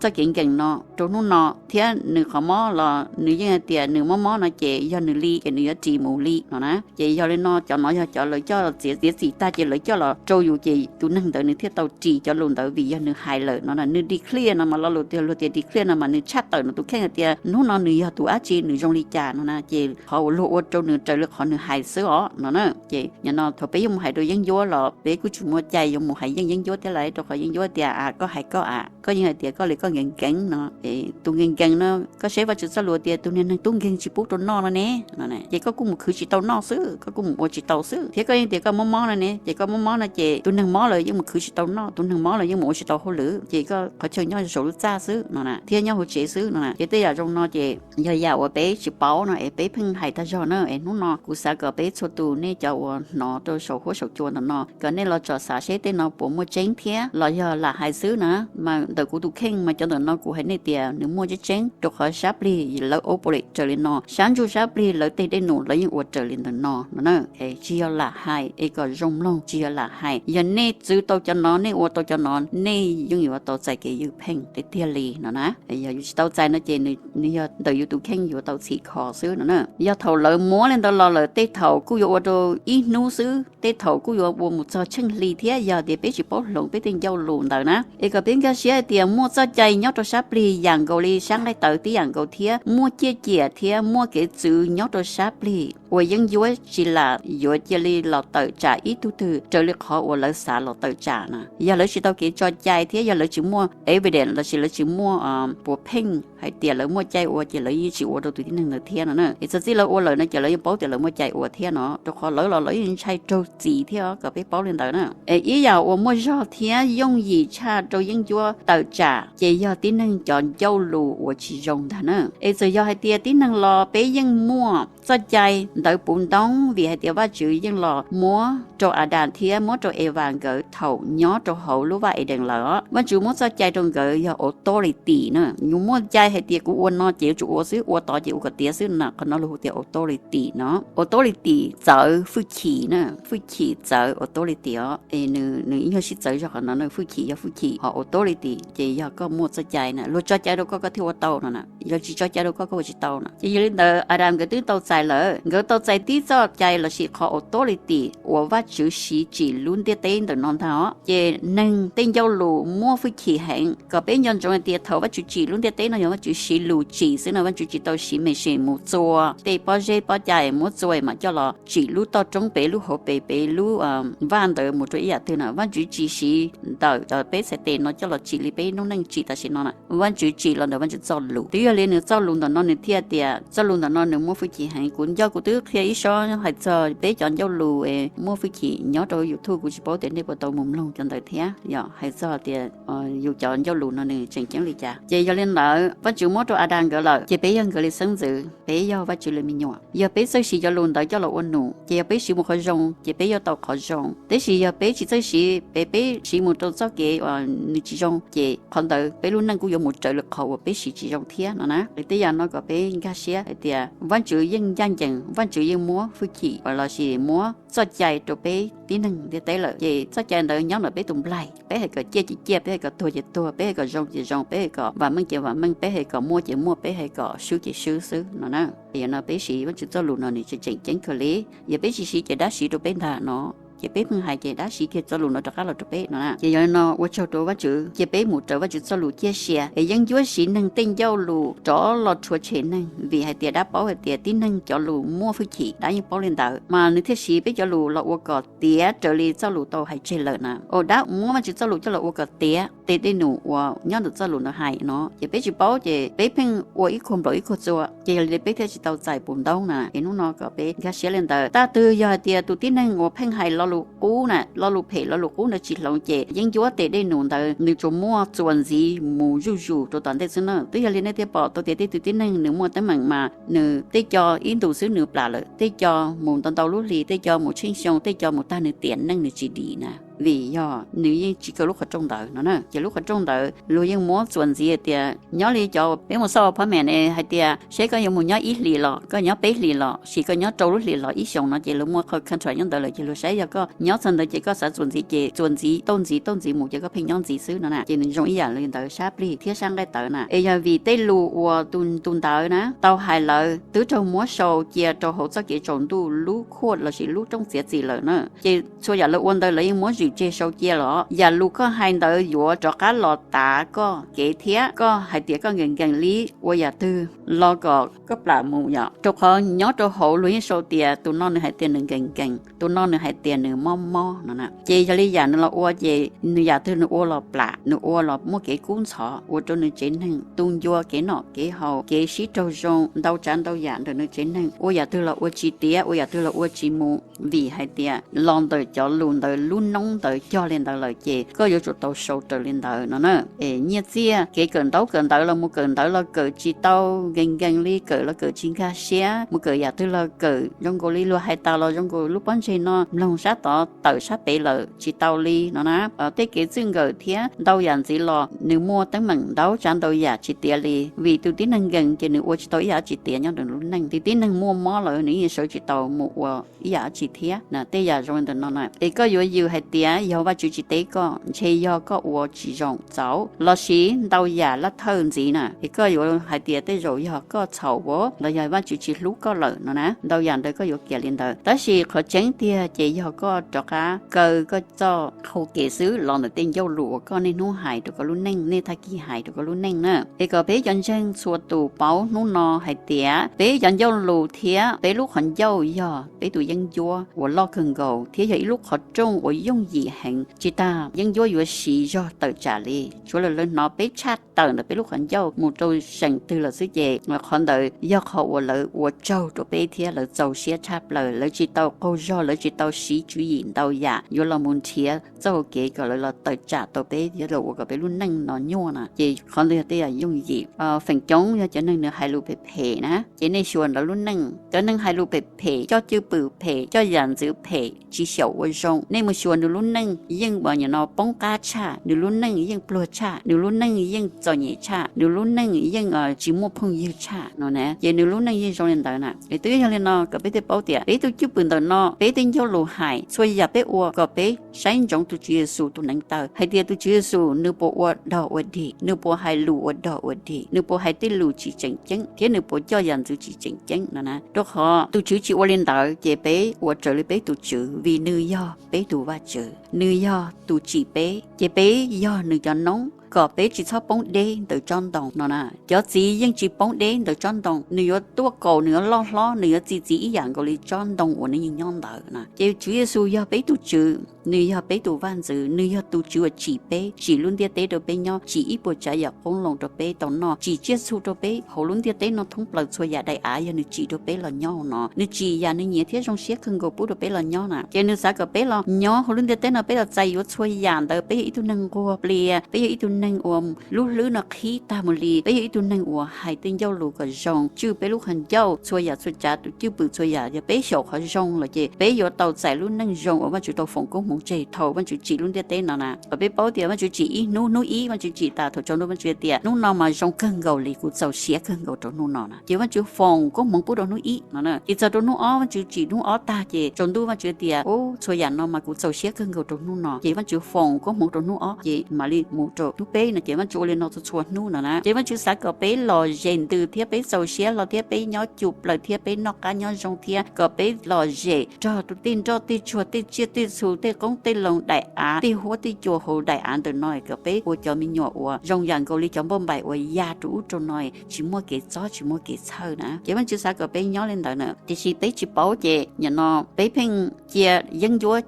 txoj kev nkees no rau hnub no, thiab nws qhov mob los nws yeej hais tias nws mob mob no ces yog nws li ces nws yuav ris mus li no na. Ces yog li no cov no yog cov lawv coj txiav txiav txim tag ces lawv coj los rau yus ces tus neeg ntawd nws thiaj tau ris cov lus ntawd vim yog nws hais lawm no na. Nws declare no mas lo lus tias luag tias declare no mas nws tshaj tawm nws tus kheej hais tias hnub no nws yog tus dab tsi nws zoo li cas no na. Ces qhov uas luag ua rau nws raws li qhov nws hais xwb os no na. Ces nim no thaum peb yuav mus hais rau yeeb ncuab los peb kuj tsis muaj cai yuav mus hais yeej yeeb ncuab thiab lauj, rau qhov yeeb ncuab tias a koj hais koj a, koj yeej hais tias koj li koj nkees nkees no, tus nkees nkees no koj saib Vajtswv txoj lus tias tus niag neeg tub nkeeg tsis pub rau noj no ne no. Ces koj kuj mus khwv tsis tau noj xwb, koj kuj mus ua tsis tau xwb, thiab koj yeej tias koj mob mob no ne, ces koj mob mob no ces tus neeg mob lawm yeej mus khwv tsis tau noj, tus neeg mob lawm yeej mus ua tsis tau hauj lwm, ces koj qhov chaw nyob saum lub txaj xwb no na, thiab nyob hauv tsev xwb no na. Ces tej yam zoo no ces yog yam uas peb tsis paub no es peb pheej hais tag zog na. Es hnub no kuv xav kom peb txhua tus nej cov uas hnov rau saum huab saum cua ntawm no kom nej los tsom xav seb tej no puas muaj tseeb thiab los yog lam hais xwb na. Mas ntawm kuv tus kheej mas cov ntawm no kuv hais nej tias nws muaj tseeb tseeb, rau qhov sab plig lawv ua pov lem raws li no, sab ntsuj sab plig lawv tej dej num lawv yeej ua raws li ntawm no no na. Es tsis yog lam hais, es kom zoo mloog, tsis yog lam hais. Yog nej txwv tau cov no, nej ua tau cov no, nej yeej yuav tau txais kev ywj pheej tiag tiag li no na. Yog yus tsis tau txais no ces nws yog ntawm yus tus kheej yuav tau txhim kho xwb no na. Yog thaum lawv muab li ntawd los lawm tej thaum kuj yuav ua rau ib hnub xwb, tej thaum kuj yuav ua mus txog tsheej hli thiab. Yog tias peb tsis paub hloov peb tej ncauj lus ntawd na, es kom peb nkag siab hais tias muaj txoj cai nyob rau sab plig yam nkaus li sab nqaij tawv tib yam nkaus thiab, muaj ciaj ciam thiab muaj kev txwv nyob rau sab plig uas yeeb ncuab tsis lam yuav cia li los tawm tsam ib tug twg raws li qhov uas lawv xav los tawm tsam na. Yog lawv tsis tau kev tso cai thiab yog lawv tsis muaj evidence lossis lawv tsis muaj puav pheej hais tias lawv muaj cai ua ces lawv yeej tsis ua rau tus tib neeg ntawd thiab no na. Es txog txij lawv ua lawm no ces lawv yeej paub tias lawv muaj cai ua thiab no, rau qhov lawv los lawv yeej ntshai raug txim thiab, kom peb paub li ntawd na. Es ib yam uas muaj zog thiab yooj yim tshaj rau yeeb ncuab tawm tsam ces yog tib neeg cov ncauj lus uas tsis zoo ntag na. Es txawm yog hais tias tib neeg los peb yeej muaj txoj cai ntawv puv ntoob vim hais tias Vajtswv yeej los muab rau Adas thiab muab rau Evas nkawd thaum nyob rau hauv lub vaj Edees lawm os. Vajtswv muab txoj cai rau nkawd yog authority na. Yus muaj cai hais tias kuv ua no ces yuav tsum ua xwb, ua tod ces ua kom tiav xwb na, qhov no lus hu tias authority no. Authority txawv hwj chim na, hwj chim txawv authority os. Es nws ib nyuag sib txawv zog qhov no na, hwj chim yog hwj chim, ho authority ces yog koj muaj txoj cai na, luag tso cai rau koj koj thiaj ua tau no na, yog tsis tso cai rau koj koj ua tsis tau no. Ces yog li ntawd Adas nkawd twb tau txais lawm, nkawd tau txais tib txoj cai lossis qhov authority uas Vajtswv siv tsim lub ntiaj teb ntawm no ntag os. Ces neeg tej ncauj lus muaj hwj chim heev, kom peb nco ntsoov hais tias thaum Vajtswv tsim lub ntiaj teb no yog Vajtswv siv lus tsim xwb no, Vajtswv tsis tau siv machine mus txua tej pob zeb pob cai muab txua mam coj los tsim lub toj roob pem lub hauv pes pem lub vaj ntawd mus rau ib yam twg no. Vajtswv tsis siv ntawm peb txhais tes no coj los tsim li peb lub neej tsim tam sim no na. Vajtswv tsim los ntawm Vajtswv txoj lus. Twb yog li nws txoj lus ntawm no nws thiaj tias, txoj lus ntawm no nws muaj hwj chim heev. Kuv nco kuv twb qhia ib sob hais txog peb cov ncauj lus muaj hwj chim nyob rau YouTube, kuv tsis paub tias nej puas tau mus mloog cov ntawd thiab. Yog hais txog tias yus cov ncauj lus no nws tseem ceeb li cas. Ces yog li ntawd Vajtswv muab rau Adas nkawd lawm ces peb yog nkawd li xeeb ntxwv, peb yog Vajtswv li me nyuam. Yog peb txawj siv cov lus ntawd coj los ua num ces yog peb siv mus qhov zoo ces peb yuav tau qhov zoo, tiam sis yog peb tsis txawj siv, peb, peb siv mus rau txoj kev uas nws tsis zoo ces qhov ntawd peb lub neej kuj yuav mus raws li qhov uas peb siv tsis zoo thiab no na. Tej yam no kom peb nkag siab hais tias Vajtswv yeej ncaj ncees, Vajtswv yeej muab hwj chim lossis muab txoj cai rau peb tib neeg ntiaj teb lawm, ces txoj cai ntawd nyob ntawm peb tus nplaig. Peb hais kom ciaj ces ciaj, peb hais kom tuag ces tuag, peb hais kom zoo ces zoo, peb hais kom vam meej ces vam meej, peb hais kom muaj ces muaj, peb hais kom swb ces swb xwb no na. Yog no peb siv Vajtswv txoj lus no nws tseem ceeb kawg li. Yog peb tsis siv ces dab siv rau peb ntag no. Ces peb pheej hais ces dab siv kiag txoj lus no rov qab los rau peb no na. Ces yog li no ua tsaug rau Vajtswv, cia peb mus raws Vajtswv txoj lus ciaj sia es yeeb ncuab siv neeg tej ncauj lus rov los rhuav tshem neeg, vim hais tias dab paub hais tias tib neeg cov lus muaj hwj chim, dab yeej paub li ntawd, mas nws thiaj siv peb cov lus los ua kom tiav raws li txoj lus tau hais tseg lawm na. Ua dab muab Vajtswv txoj lus coj los ua kom tiav tes dej num uas nyob ntawm txoj lus ntawd hais no, ces peb tsis paub ces peb pheej ua ib khuag nplaum ib khuag txua, ces yog li peb thiaj tsis tau txais puv ntaub na. Es hnub no kom peb nkag siab li ntawd, tab twg yog hais tias tus tib neeg uas pheej hais lo lus qub na, lo lus phem lo lus qub ntawd tsis hloov ces yeeb ncuab tes dej num ntawd nws tsuas muaj txuas ntxiv mus zuj zus rau tom ntej xwb na. Twb yog li nej thiaj pom tau tias tej tus tib neeg nws muaj teeb meem mas nws tej co ib ntus xwb nws plam lawm, tej co mus ntau ntau lub hlis, tej co mus tsheej xyoo, tej co mus tag nws tiam neej nws tsis dim na. Vim yog nws yeej tsis kawg lub qhov rooj ntawd no na. Ces lub qhov rooj ntawd luag yeej muab txuas ntxiv tias nyob li cov peb mus xauj apartment hais tias seb koj yuav mus nyob ib hlis los koj nyob peb hlis los sis koj nyob rau lub hlis los ib xyoos no ces luag muaj qhov contract nyob ntawd lawm ces luag saib yog koj nyob txog ntawd ces koj xav txuas ntxiv ces txuas ntxiv tauj ntxiv tauj ntxiv mus ces koj pheej nyob ntxiv xwb no na. Ces nws zoo ib yam li ntawd sab plig thiab sab nqaij tawv na. Es yog vim tej lus uas tus ntawd na tau hais lawm twb raug muab sau cia rau hauv txoj kev tsaus ntuj lub court lossis lub rooj txiav txim lawm na. Ces txhua yam lawv ua ntawd lawv yeej muab zwm tseg sau cia los yam lus koj hais ntawd yuav rov qab los tav koj kev thiab koj hais tias koj nkees nkees li ua yam twg los kom koj plam mus yom, rau qhov nyob rau hauv luag yeej sau tias tus no nws hais tias nws nkees nkees, tus no nws hais tias nws mob mob no na. Ces yog li yam nws los ua ces nws yam twg nws ua los plam, nws ua los muaj kev kub ntxhov ua rau nws tsev neeg tu ncua kev noj kev haus, kev sib raug zoo ntau tsav ntau yam ntawm nws tsev neeg, ua yam twg los ua tsis tiav, ua yam twg los ua tsis mus, vim hais tias los ntawm cov lus ntawd lub noob ntawd cog li ntawd lawm ces koj yuav tsum tau sau raws li ntawd no na. Es nyiaj txiaj kev kawm ntaub kawm ntawv los mus kawm ntawv los kawm tsis tau nkees nkees li, kawm los kawm tsis nkag siab, mus kawm yam twg los kawm zoo nkaus li luag hais tas los zoo nkaus lub pob ntseg no mloog sab tod tawm sab pem lawm tsis tau li no na. Tej kev txwj nkawm thiab ntau yam ntxiv los nws muaj teeb meem ntau tsav ntau yam tsis tiav li, vim tus tib neeg nkees ces nws ua tsis tau ib yam dab tsi tiav nyob ntawm lub neej. Tus tib neeg muaj mob lawm nws yeej sawv tsis tau mus ua ib yam dab tsi thiab na. Tej yam zoo li ntawm no na es koj yuav yws hais tias tias yog Vajtswv tsis teb koj, ntshe yog koj ua tsis zoo txaus, lossis ntau yam laj thawj ntxiv na, es koj yuav hais tias tej zaum yog koj txhaum los yog Vajtswv tsis hlub koj lawm no na. Ntau yam ntawd koj yuav kiam li ntawd, tab sis qhov tseeb tiag ces yog koj rov qab kaw koj txoj hau kev xwb los ntawm tej ncauj lus uas koj niaj hnub hais rau koj lub neej, niaj thaj kis hais rau koj lub neej na. Es kom peb cov ntseeg txhua tus paub hnub no hais tias peb cov ncauj lus thiab peb lub qhov ncauj yog peb tus yeeb ncuab uas loj kawg nkaus thiab yog ib lub qhov rooj uas yooj yim heev, tsis tas yeeb ncuab yuav siv zog tawm tsam li. Tsuav lawv hnov peb tshaj tawm ntawm peb lub qhov ncauj mus rau seem twg lawm xwb ces qhov ntawd yog qhov uas lawv ua tsaug rau peb thiab lawv txaus siab tshaj plaws. Lawv tsis tau qaug zog, lawv tsis tau siv tswv yim ntau yam yuav los mus nrhiav txoj hau kev kom lawv los tawm tsam tau peb thiab los ua kom peb lub neej no nyuaj na. Ces qhov ntawd yog tej yam yooj yim. Feem coob yog cov neeg nws hais lus phem phem na, ces nej xyuas ntawd lub neej. Cov neeg hais lus phem phem, coj cwj pwm phem, coj yam ntxwv phem, tsis xyaum ua zoo, nej mus xyuas nws lub neej yeej ua nyuam no poob qab tshaj, nws lub neej yeej pluag tshaj, nws lub neej yeej txom nyem tshaj, nws lub neej yeej tsis muaj phooj ywg tshaj no na. Ces nws lub neej yeej zoo li ntawd na. Es twb yog li no kom peb thiaj paub tias peb tus cwj pwm ntawm no, peb tej ncauj lus hais, txhua yam peb ua kom peb saib ntsoov tus Tswv Yexus tus neev taw hais tias tus Tswv Yexus nws puas ua dog ua dig, nws puas hais lus ua dog ua dig, nws puas hais tej lus tsis tseem ceeb thiab nws puas coj yam ntxwv tsis tseem ceeb no na. Rau qhov tus Tswv tsis ua li ntawd ces peb ua raws li peb tus Tswv vim nws yog peb tus Vajtswv, nws yog tus tsim peb, ces peb yog nws cov noob kom peb tsis txhob poob deb ntawm tsob ntoo no na. Cov txiv yeej tsis poob deb ntawm tsob ntoo, nws yuav tuaj kaus, nws yuav loj hlob, nws yuav txi txiv ib yam nkaus li tsob ntoo uas nws yeej nyob ntawd na. Ces Tswv Yexus yog peb tus Tswv, nws yog peb tus vaj ntxwv, nws yog tus Tswv uas tsim peb, tsim lub ntiaj teb rau peb nyob, tsim ib puas tsav yam qoob loo rau peb tau noj, tsim tsiaj txhu rau peb hauv lub ntiaj teb no thoob plaws txhua yam daim av yog nws tsim rau peb los nyob hauv no. Nws tsim yam nws nyiam thiab zoo siab kawg nkaus pub rau peb los nyob na. Ces nws xav kom peb los nyob hauv lub ntiaj teb no, peb los txais yuav txhua yam ntawd. Peb yog ib tug neeg nquag plias, peb yog ib tug neeg uas lub hlwb no qhib tag mus li, peb yog ib tug neeg uas hais tej ncauj lus kom zoo, tswj peb lub qhov ncauj, txhua yam txhua tsav tus cwj pwm txhua yam yog peb xyaum qhov zoo lawm ces peb yuav tau txais lub neej zoo uas Vajtswv tau foom koob hmoov tseg thaum Vajtswv tsim lub ntiaj teb no na. Kom peb paub tias Vajtswv tsim ib hnub, hnub ib Vajtswv tsim tas thaum tsaus ntuj Vajtswv tias hnub no mas zoo kawg nkaus li, kuv txaus siab kawg nkaus rau hnub no na. Ces Vajtswv foom koob hmoov pub rau hnub ib no na. Ces txog rau hnub ob Vajtswv tsim hnub ob tag ces tsaus ntuj Vajtswv tias, u, txhua yam no mas kuv txaus siab kawg nkaus rau hnub no. Ces Vajtswv foom koob hmoov rau hnub ob ces mam li mus rau hnub peb no. Ces Vajtswv ua li no txhua txhua hnub no na. Ces Vajtswv xav kom peb los zes ntws thiab peb txaus siab hlo thiab peb nyob cum plaws thiab peb noj qab nyob zoo thiab kom peb los zes nrog rau tej nroj tej tsuag tej tsiaj tej txhu tej qoob tej loo daim av tej huab tej cua hauv daim av ntawm no kom peb ua cov me nyuam uas zoo yam nkaus li cov npauj npaim uas ya rau ub rau no tsis muaj kev txob tsis muaj kev txhawj na. Ces Vajtswv xav kom peb nyob li ntawd na, tiam sis peb tsis paub ces nim no peb pheej cia yeeb ncuab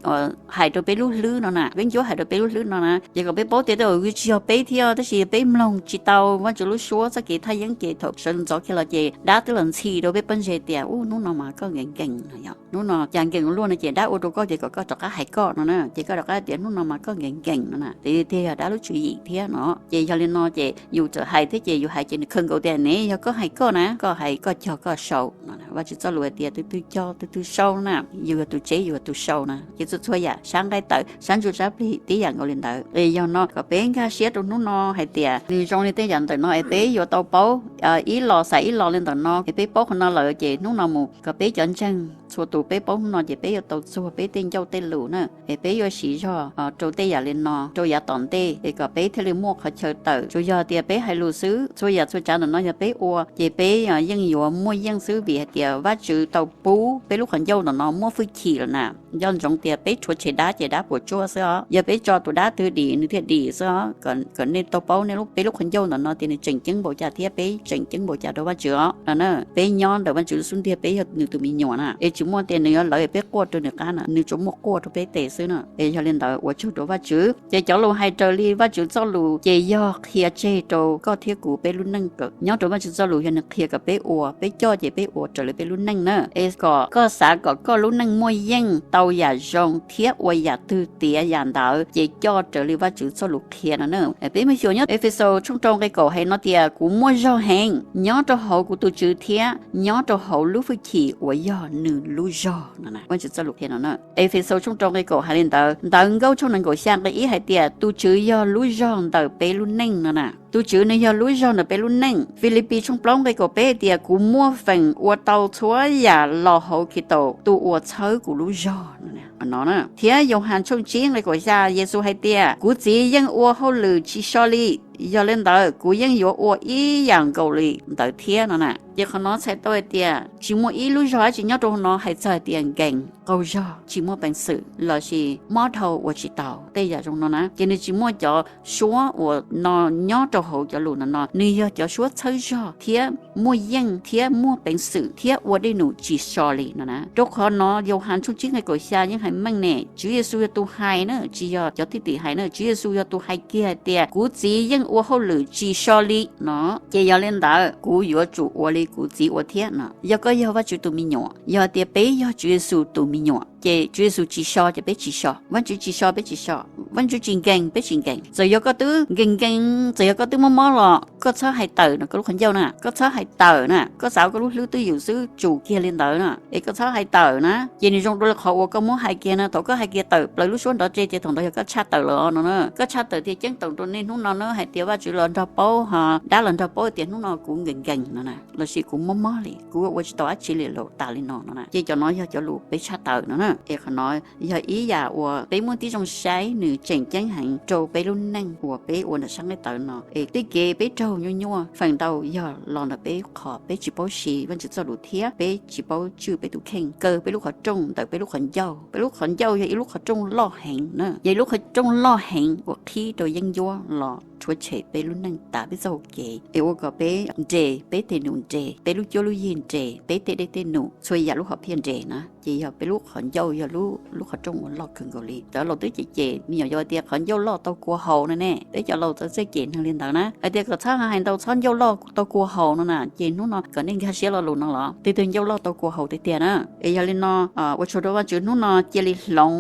hais rau peb lub hlwb no na, yeeb ncuab hais rau peb lub hlwb no na. Ces kom peb paub tias tej zaum tsis yog peb thiab, tab sis peb mloog tsis tau Vajtswv lub suab txoj kev thaj yeeb ces thaum sawv ntxov kiag los ces dab twb los ntxhi rau peb pob ntseg tias, u, hnub no mas koj nkees nkees no yog hnub no cas nkees luaj no ces dab ua rau koj ces kom koj rov qab hais koj no na. Ces koj rov qab tias hnub no mas koj nkees nkees no na, ces tiag yog dab lub tswv yim thiab no. Ces yog li no ces yus txawm hais thiab ces yus hais ces nws khaws nkaus tias ne yog koj hais koj na, koj hais koj cog koj sau no. Vajtswv txoj lus hais tias tus twg cog tus twg sau na, yus yog tus tseb yus yog tus sau na. Ces txhua txhua yam sab nqaij tawm sab ntsuj sab plig tib yam nkaus li ntawd. Es yog no kom peb nkag siab rau hnub no hais tias nws zoo li tej yam ntawm no es peb yuav tau paub ib los xav ib los li ntawm no es peb paub qhov no lawm ces hnub no mus kom peb cov ntseeg txhua tus peb paub hnub no ces peb yuav tau txuag peb tej ncauj tej lus na. Es peb yuav siv zog rau tej yam li no rau yav tom ntej es kom peb thiaj li muaj qhov chaw tawm. Tsuas yog tias peb hais lus xwb, txhua yam txhua tsav ntawm no yog peb ua ces peb yeej yuav muaj yeej xwb vim hais tias Vajtswv tau pub peb lub qhov ncauj ntawm no muaj hwj chim lawm na. Nco ntsoov tias peb rhuav tshem dab ces dab puas tsuaj xwb os. Yog peb tso tus dab twg dim nws thiaj dim xwb os. Kom nej tau paub nej peb lub qhov ncauj ntawm no tias nws tseem ceeb npaum cas thiab peb tseem ceeb npaum cas rau Vajtswv os no na. Peb nyob ntawm Vajtswv xub ntiag peb yog nws tus me nyuam na, es tsis muaj tias nws yuav lawv peb quaj rau nws qab na, nws tsuas muaj quaj rau peb tes xwb na. Es yog li ntawd ua tsaug rau Vajtswv. Ces cov lus hais raws li Vajtswv txoj lus ces yog qhia tseg rau koj thiab kuv peb lub neej. Nyob rau Vajtswv txoj lus yog nws qhia kom peb ua, peb coj ces peb ua raws li peb lub neej na. Es kom koj xav kom koj lub neej muaj yeej tau yam zoo thiab ua yam twg tiav yam ntawd ces coj raws li Vajtswv txoj lus qhia no na. Peb mus xyuas nyob Efexus tshooj rau nqe kaum hais no tias kuv muaj zog heev nyob rau hauv kuv tus Tswv thiab nyob rau hauv lub hwj chim uas yog nws lub zog no. Vajtswv txoj lus qhia no na. Efexus tshooj rau nqe kaum hais li ntawd. Ntawv Nkauj tshooj nees nkaum xya nqe ib hais tias tus Tswv yog lub zog ntawm peb lub neej no na. Tus Tswv nws yog lub zog ntawm peb lub neej. Filipis tshooj plaub nqe kaum peb hais tias kuv muaj feem ua tau txhua yam los hauv Khetos tus uas txhawb kuv lub zog no. no na. Thiab Yauhas tshooj tsib nqe kaum xya, Yexus hais tias, Kuv Txiv yeej ua hauj lwm tsis so li, yog li ntawd kuv yeej yuav ua ib yam nkaus li ntawd thiab no na. Ces qhov no txhais tau hais tias tsis muaj ib lub zog dab tsi nyob rau hauv no hais txog hais tias nkees, qaug zog, tsis muaj peev xwm lossis mob dhau ua tsis tau tej yam zoo no na. Ces nws tsis muaj cov suab uas no nyob rau hauv cov lus no no, nws yog cov suab txhawb zog thiab muaj yeej thiab muaj peev xwm thiab ua dej num tsis so li no na. Rau qhov no Yauhas tshooj tsib nqe kaum xya yeej hais meej ne, Tswv Yexus yog tus hais na, tsis yog cov thwj tim hais na. Tswv Yexus yog tus hais kiag hais tias, Kuv Txiv yeej ua hauj lwm tsis so li no. Ces yog li ntawd kuv yuav tsum ua li kuv Txiv ua thiab no. Yog koj yog Vajtswv tus me nyuam, yog tias peb yog Tswv Yexus tus me nyuam, ces Tswv Yexus tsis so ces peb tsis so, Vajtswv tsis so peb tsis so, Vajtswv tsis nkees peb tsis nkees. Txawm yog koj twb nkees nkees, txawm yog koj twb mob mob los koj txhob hais tawm no, koj lub qhov ncauj na, koj txhob hais tawm na, koj xav ua koj lub hlwb twj ywm xwb tsum kiag li ntawd na, es koj txhob hais tawm na. Ces nws zoo dua li qhov uas koj muab hais kiag no, thaum koj hais kiag tawm plaws lub suab nrov tse ces thaum ntawd yog koj tshaj tawm lawm no na. Koj tshaj tawm tias ceeb toom rau nej hnub no na, hais tias Vajtswv los nrog paub ho dab los nrog paub tias hnub no kuv nkees nkees no na, lossis kuv mob mob li, kuv ua tsis tau dab tsi li lawm tas li no no na. Ces cov no yog cov lus peb tshaj tawm no na. Es qhov no yog ib yam uas peb muaj tib zoo saib nws tseem ceeb heev rau peb lub neej uas peb ua ntawm sab nqaij tawv no. Es tej kev peb raug nyuaj nyuaj feem ntau yog los ntawm peb qhov peb tsis paub siv Vajtswv txoj lus thiab peb tsis paub tswj peb tus kheej, kaw peb lub qhov rooj ntawm peb lub qhov ncauj. Peb lub qhov ncauj yog ib lub qhov rooj loj heev na, yog ib lub qhov rooj loj heev uas qhib rau yeeb ncuab los rhuav tshem peb lub neej tas peb txoj hau kev, es ua kom peb nres, peb tej num nres, peb lub cuab lub yig nres, peb tej dej tej num, txhua yam lub hom phiaj nres na. Ces yog peb lub qhov ncauj yog lub qhov rooj uas loj kawg nkaus li. Cov laus twb cem cem me nyuam yaus tias qhov ncauj loj tau kua haus no ne. Peb cov laus txawj txawj cem neeg li ntawd na, hais tias kom txhob hais ntau, txhob ncauj loj tau kua haus no na. Ces hnub no kom nej nkag siab lo lus no los twg twg ncauj loj tau kua haus tiag tiag na. Es yog li no, ua tsaug rau Vajtswv hnub no cia li hloov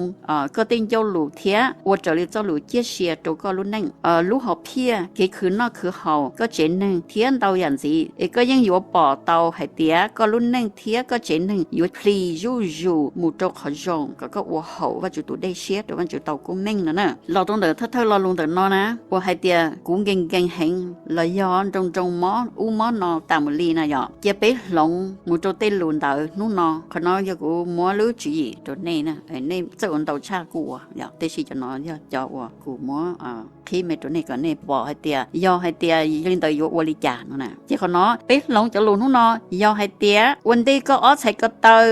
koj tej ncauj lus thiab ua raws li txoj lus ciaj sia rau koj lub neej. Lub hom phiaj, kev khwv noj khwv haus, koj tsev neeg thiab ntau yam ntxiv, es koj yeej yuav pom tau hais tias koj lub neej thiab koj tsev neeg yuav plis zuj zus mus rau qhov zoo kom koj ua haum Vajtswv tus dej siab rau Vajtswv tau koob meej no na. Los rau ntawm thawj thawj lo lus ntawm no na, uas hais tias kuv nkees nkees heev los yog nroo nroo mob ub mob no tas mus li na yom. Cia peb hloov mus rau tej lus ntawd hnub no. Qhov no yog kuv muab lub tswv yim rau nej na, nej txawj ua ntau tshaj kuj ua yom, tiam sis cov no yog cov uas kuv muab qhib me rau nej kom nej pom hais tias yog hais tias yog li ntawd yuav ua li cas no na. Ces qhov no peb hloov cov lus hnub no, yog hais tias ua ntej koj ob txhais ko taw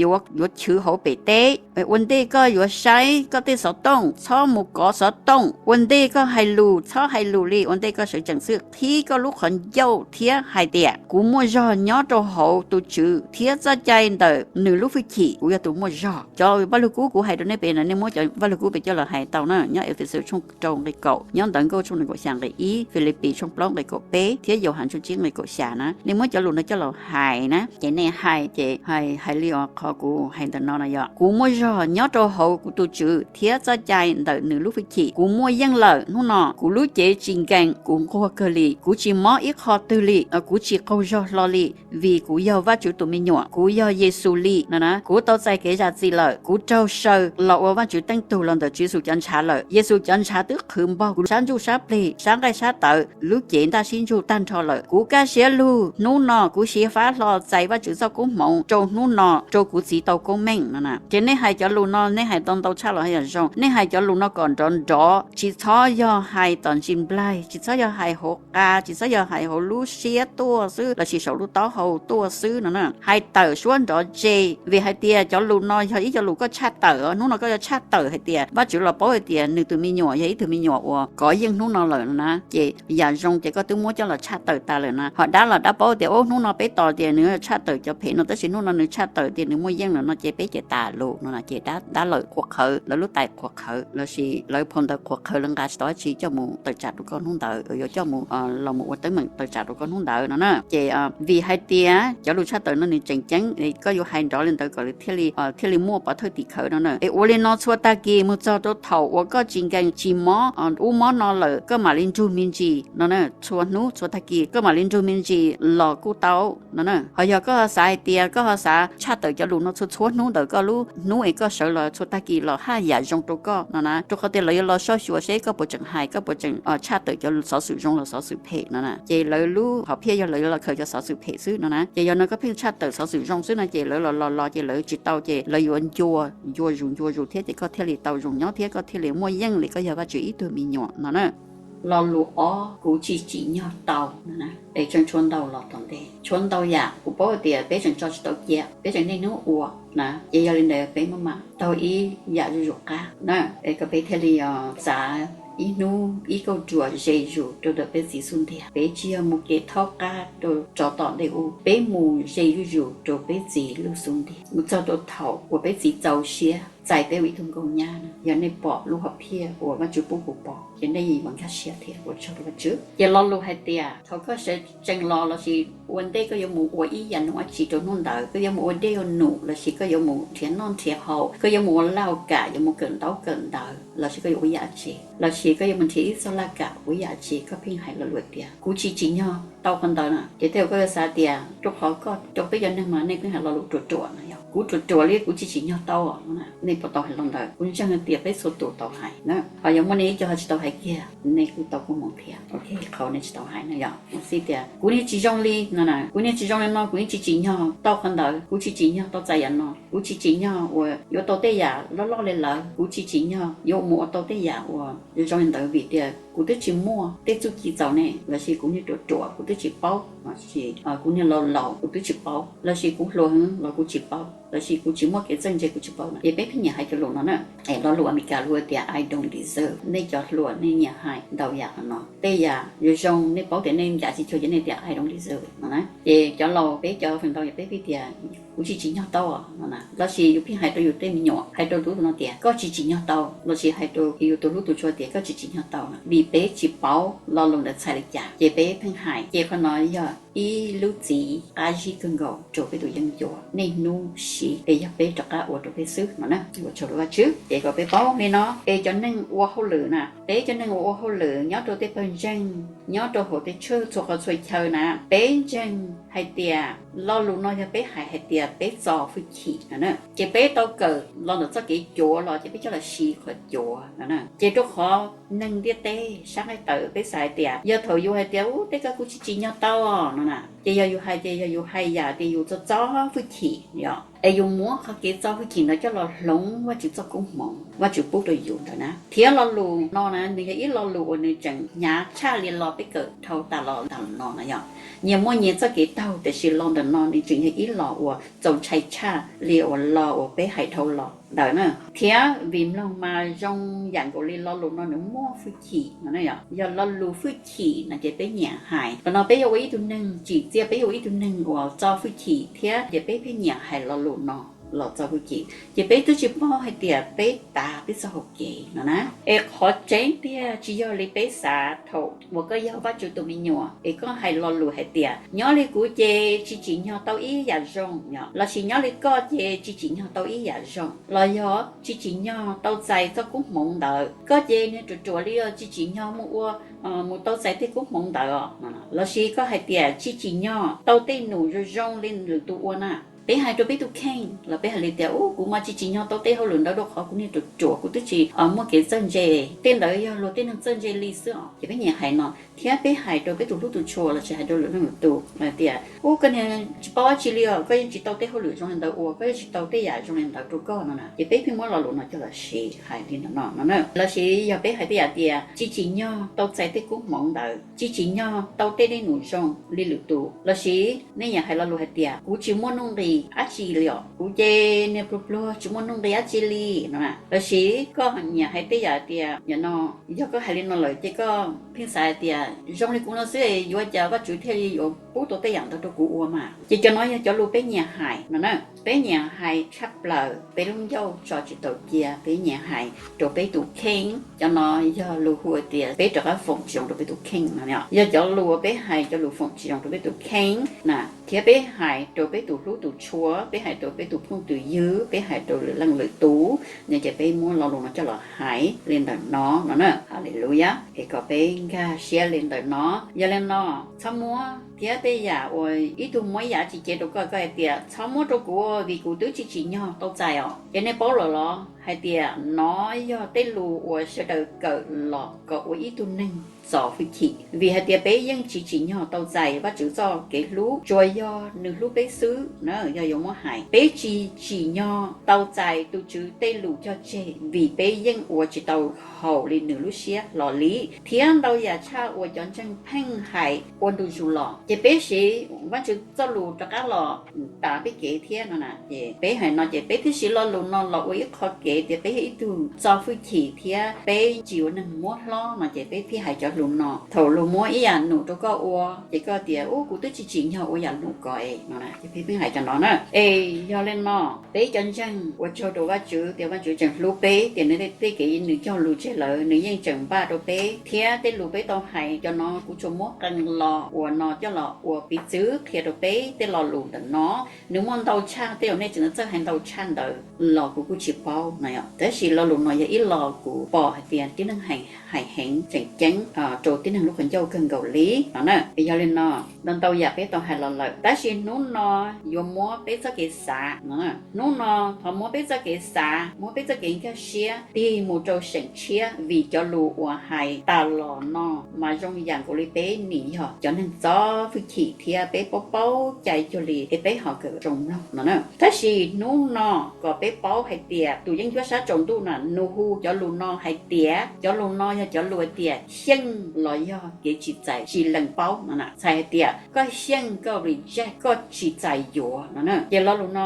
yuav, yuav chwv hauv pem teb, ua ntej koj yuav saib koj tej xov tooj, txhob mus kov xov tooj. Ua ntej koj hais lus, txhob hais lus li, ua ntej koj sawv tsees xwb, qhib koj lub qhov ncauj thiab hais tias kuv muaj zog nyob rau hauv tus Tswv thiab txoj cai ntawm nws lub hwj chim, kuv yog tus muaj zog. Cov Vaj Lug Kub kuv hais rau nej pem no, nej muab cov Vaj Lug Kub pem coj los hais tau na, nyob Efexus tshooj rau nqe kaum, nyob Ntawv Nkauj tshooj nees nkaum xya nqe ib, Filipis tshooj plaub nqe kaum peb thiab Yauhas tshooj tsib nqe kaum xya na, nej muab cov lus no coj los hais na. Ces nej hais ces hais, hais li qhov kuv hais ntawm no no yog, kuv muaj zog nyob rau hauv kuv tus Tswv thiab txoj cai ntawm nws lub hwj chim, kuv muaj yeej lawm hnub no, kuv lub cev tsis nkees, kuv nquag kawg li, kuv tsis mob ib qho twg li, kuv tsis qaug zog hlo li, vim kuv yog Vajtswv tus me nyuam, kuv yog Yexus li no na, kuv tau txais kev zam txim lawm, kuv raug saw los ua Vajtswv teej tug los ntawm Tswv Yexus cov ntshav lawm. Yexus cov ntshav twb qhwv npog kuv sab ntsuj sab plig, sab nqaij sab tawv, lub cev ntaj sib ntsug tag nrho lawm. Kuv kaj siab lug, hnub no kuv xyiv fab hlo txais Vajtswv txoj koob hmoov rau hnub no, rau kuv Txiv tau koob meej no na. Ces nej hais cov lus no nej hais tau ntau tshaj los haj yam zoo. Nej hais cov lus no kom nrov nrov, tsis txhob yog hais tom ntsis nplaig, tsis txhob yog hais hauv qa, tsis txhob yog hais hauv lub siab tuaj xwb lossis saum lub taub hau tuaj xwb no na. Hais tawm suab nrov ntse, vim hais tias cov lus no yog ib co lus koj tshaj tawm. Hnub no koj yuav tshaj tawm hais tias Vajtswv los paub hais tias nws tus me nyuam yog ib tug me nyuam uas kov yeej hnub no lawm no na. Ces yam zoo ces koj twb muab coj los tshaj tawm tas lawm na. Ho dab los dab paub tias ub hnub no peb tos tias nws tshaj tawm cov phem no, tab sis hnub no nws tshaj tawm tias nws muaj yeej lawm no ces peb ces tas lus no na. Ces dab, dab lawm qhuav qhawv, lawv lub tais qhuav qhawv lossis lawv phau ntawv qhuav qhawv, lawv nqa tsis tau dab tsi coj mus tawm tsam rau koj hnub ntawd, yuav coj mus los mus ua teeb meem tawm tsam rau koj hnub ntawd no na. Ces vim hais tias cov lus tshaj tawm no nws tseem ceeb, koj yuav hais nrov li ntawd kom thiaj li, thiaj li muaj pov thawj tim khawv no na. Es ua li no txhua tag kis mus txog rau thaum uas koj tsis nkees tsis mob ub mob no lawm koj mam li nrug me ntsis no na, txhua hnub txhua tag kis koj mam li nrug me ntsis los kuj tau no na. Ho yog koj ho xav hais tias koj ho xav tshaj tawm cov lus no txhua txhua hnub ntawm koj lub hnub es koj sawv los txhua tag kis los haj yam zoo rau koj no na, rau qhov tias lawv yuav los soj xyuas seb koj puas tseem hais, koj puas tseem tshaj tawm cov xov xwm zoo los xov xwm phem no na. Ces lawv lub hom phiaj yog lawv los khaws cov xov xwm phem xwb no na. Ces yog no koj pheej tshaj tawm xov xwm zoo xwb no ces lawv los los los ces lawv tsis tau ces lawv yuav ncua, ncua zus ncua zus thiab ces koj thiaj li tau zoo nyob thiab koj thiaj li muaj yeej li koj yog Vajtswv ib tug me nyuam no na. Lo lus ob, kuv tsis tsim nyog tau no na. Es tseem tshuav ntau los tom ntej, tshuav ntau yam kuv paub tias peb tseem tso tsis tau cia, peb tseem niaj hnub ua na, ces yog li ntawd peb maj mam taug ib yam zuj zus qab na, es kom peb thiaj li txav ib hnub ib kauj ruam ze zus rau ntawm peb txiv xub ntiag. Peb tsis yog mus kev thaub qab rau tsov tom ntej ub, peb mus ze zuj zus rau peb txiv lub xub ntiag mus txog rau thaum uas peb txiv txaus siab txais peb ua ib tug nkauj nyab na. Yog nej pom lub hom phiaj uas Vajtswv pub kuv pom ces nej yeej yuav nkag siab thiab ua tsaug rau Vajtswv. Ces lo lus hais tias thaum koj sawv tsees los lossis ua ntej koj yuav mus ua ib yam num dab tsi rau hnub ntawd, koj yuav mus ua dej ua num lossis koj yuav mus nrhiav noj nrhiav haus, koj yuav mus ua laj kam, yuav mus kawm ntaub kawm ntawv lossis koj yuav ua yam tsi, lossis koj yuav mus nrhiav ib txoj laj kam ua yam tsi, koj pheej hais lo lus tias kuv tsis tsim nyog tau qhov ntawd na, ces tej zaum koj yuav xav tias rau qhov koj rau peb cov neeg mas nej pheej hais lo lus ruam ruam no yog kuv ruam ruam li kuv tsis tsim nyog tau os no na. Nej puas tau hais lo ntawd? Kuv ntseeg tias peb txhua tus tau hais na. Ho yog muaj nej ib co ho tsis tau hais kiag, nej kuj tau koob hmoov thiab. Ok, qhov nej tsis tau hais na yog xij tias kuv niag tsis zoo li no na, kuv niag tsis zoo li no kuv yeej tsis tsim nyog tau qhov ntawd, kuv tsis tsim nyog tau txais yam no, kuv tsis tsim nyog uas yuav tau tej yam loj loj li lawv, kuv tsis tsim nyog yuav mus ua tau tej yam uas zoo li ntawd vim tias kuv twb tsis muaj tej txuj ci txaus ne, lossis kuv niag ruam ruam kuv twb tsis paub, lossis kuv niag laus laus kuv twb tsis paub, lossis kuv hluas heev los kuv tsis paub, lossis kuv tsis muaj kev txawj ntse kuv tsis paub na. Ces peb pheej nyiam hais cov lus no na. Es lo lus Amelikas luag tias I don't deserve. Nej cov hluas nej nyiam hais ntau yam qhov no. Tej yam yuav zoo nej paub tias nej ncav tsis cuag ces nej tias I don't deserve no na. Ces cov laus peb cov feem ntau yog peb pheej tias kuv tsis tsim nyog tau no na. Lossis yus pheej hais rau yus tej me nyuam, hais rau tus ub tus no tias koj tsis tsim nyog tau, lossis hais rau yus tus hlub tus tshua tias koj tsis tsim nyog tau no. Vim peb tsis paub lo lus ntawd txhais li cas ces peb pheej hais. Ces qhov no yog ib lub txiv qab zib kawg nkaus rau peb tus yeeb ncuab niaj hnub siv es yog peb rov qab ua rau peb xwb no na. Ua tsaug rau Vajtswv. Ces kom peb paub li no, es cov neeg ua hauj lwm na, peb cov neeg uas ua hauj lwm nyob rau tej pawg ntseeg, nyob rau hauv tej tshawj txhua qhov txhua chaw na, peb ntseeg hais tias lo lus no yog peb hais hais tias peb txo hwj chim no na, ces peb tau kawm los ntawm txoj kev cuav los ces peb coj los siv qhov cuav no na. Ces rau qhov neeg ntiaj teb sab nqaij tawv peb xav hais tias yog thaum yus hais tias ub tej ko kuv tsis tsim nyog tau no na, ces yog yus hais ces yog yus hais yam tias yus txo txo hwj chim yom, es yus muab qhov kev txo hwj chim ntawd coj los hloov Vajtswv txoj koob hmoov Vajtswv pub rau yus ntawd na. Thiab lo lus no na nws yog ib lo lus uas nws tseem hnyav tshaj li lo peb kawm dhau tas los ntawm no na yom. Nyias muaj nyias txoj kev taug tiam sis lo ntawm no nws tseem yog ib lo uas txaus ntshai tshaj li uas lo uas peb hais dhau los ntawd na. Thiab vim mloog mas zoo yam nkaus li lo lus no nws muaj hwj chim no na yom. Yog lo lus hwj chim no ces peb nyiam hais. Qhov no peb yuav ua ib tug neeg tsim txiaj, peb yuav ua ib tug neeg uas txo hwj chim thiab ces peb pheej nyiam hais lo lus no los txo hwj chim. Ces peb twb tsis paub hais tias peb tav peb txoj hau kev no na. Es qhov tseeb tiag tsis yog li peb xav. Thaum uas koj yog Vajtswv tus me nyuam es koj hais lo lus hais tias nyob li kuv ces tsis tsim nyog tau ib yam zoo, lossis nyob li koj ces tsis tsim nyog tau ib yam zoo, los yog tsis tsim nyog tau txais txoj koob hmoov ntawd, koj ces niag ruam ruam li os tsis tsim nyog mus ua, mus tau txais tej koob hmoov ntawd os, lossis koj hais tias tsis tsim nyog tau tej num zoo zoo li lwm tus ua na. Peb hais rau peb tus kheej los peb hais li tias ub kuv mas tsis tsim nyog tau tej hauj lwm ntawd rau qhov kuv niag ruam ruam kuv twb tsis muaj kev txawj ntse. Tej ntawd yog luag tej neeg txawj ntse li xwb os. Ces peb nyiam hais no thiab peb hais rau peb tus hlub tus tshua lossis hais rau lwm leej lwm tus tias ub koj niag tsis paub dab tsi li os, koj yeej tsis tau tej hauj lwm zoo li ntawd ua, koj yeej tsis tau tej yam zoo li ntawd rau koj no na. Ces peb pheej muab lo lus no coj los siv hais li ntawm no no na. Lossis yog peb hais tej yam tias tsis tsim nyog tau txais tej koob hmoov ntawd, tsis tsim nyog tau tej dej num zoo li lwm tus, lossis nej nyiam hais lo lus hais tias kuv tsis muaj nuj nqis dab tsi li os, kuv ces niag pluag pluag tsis muaj nuj nqis dab tsi li no na. Lossis koj nyiam hais tej yam tias yam no, yog koj hais li no lawm ces koj pheej xav hais tias zoo li kuv no xwb yuav cas Vajtswv thiaj li yuav pub tau tej yam ntawd rau kuv ua mas. Ces cov no yog cov lus peb nyiam hais no na. Peb nyiam hais tshaj plaws peb lub ncauj tso tsis tau cia, peb nyiam hais rau peb tus kheej. Cov no yog lus hu tias peb rov qab foom tsis zoo rau peb tus kheej no. Yog cov lus uas peb hais cov lus foom tsis zoo rau peb tus kheej na, Thiab peb hais rau peb tus hlub tus tshua, peb hais rau peb tus phooj tus ywg, peb hais rau lwm leej lwm tus no ces peb muab lo lus no coj los hais li ntawm no no na. Haleluyas. Es kom peb nkag siab li ntawm no. Yog li no, txhob muab thiab tej yam uas ib tug muab ib yam tsis cev rau koj, koj hais tias txhob muab rau kuv vim kuv twb tsis tsim nyog tau txais os. Ces nej paub lawm los hais tias no yog tej lus uas sawv daws kawm los kom ua ib tug neeg txo hwj chim, vim hais tias peb yeej tsis tsim nyog tau txais Vajtswv txoj kev hlub, tsuas yog nws hlub peb xwb na. Yog yuav muab hais, peb tsis tsim nyog tau txais tus Tswv tej lus cog tseg vim peb yeej ua tsis tau haum li nws lub siab hlo li, thiab ntau yam tshaj uas cov ntseeg pheej hais ua ntu zus los. Ces peb siv Vajtswv txoj lus rov qab los tas peb kev thiab no na. Ces peb hais no ces peb thiaj siv lo lus no los ua ib qho kev tias peb yog ib tug txo hwj chim thiab peb tsis ua neeg muab hlob no ces peb thiaj hais cov lus no. Thaum luag muab ib yam num rau koj ua ces koj tias, ub, kuv twb tsis tsim nyog ua yam num ko es no na. Ces peb pheej hais cov no na. Es yog li no, peb cov ntseeg ua tsaug rau Vajtswv tias Vajtswv tseem hlub peb, tias nws tej kev nws cog lus tseg lawm nws yeej tseem npaj rau peb, thiab tej lus peb tau hais cov no kuv tsuas muab qee lo uas no coj los ua piv txwv qhia rau peb tej lo lus ntawm no. Nws muaj ntau tshaj, tej zaum nej tseem txawj hais ntau tshaj ntawd los kuv kuj tsis paub no. Tab sis lo lus no yog ib lo kuv pom hais tias tib neeg hais heev tseem ceeb rau tib neeg lub qhov ncauj kawg nkaus li no na. Yog li no, ntau ntau yam peb tau hais los lawm, tab sis hnub no yuav muab peb txoj kev xav no, hnub no thov muab peb txoj kev xav, muab peb txoj kev nkag siab tig mus rau seem tshiab, vim cov lus uas hais tas los no mas zoo yam nkaus li peb nim yog cov neeg txo hwj chim thiab peb paub paub cai cuag li es peb ho kawm zoo mloog no na. Tab sis hnub no kom peb paub hais tias tus yeeb ncuab sab tsaus ntuj na nws hu cov lus no hais tias, cov lus no yog cov lus hais tias xyeej los yog kev tsis txais tsis lees paub no na. Txhais hais tias koj xyeej, koj reject, koj tsis txais yuav no na. Ces lo lus no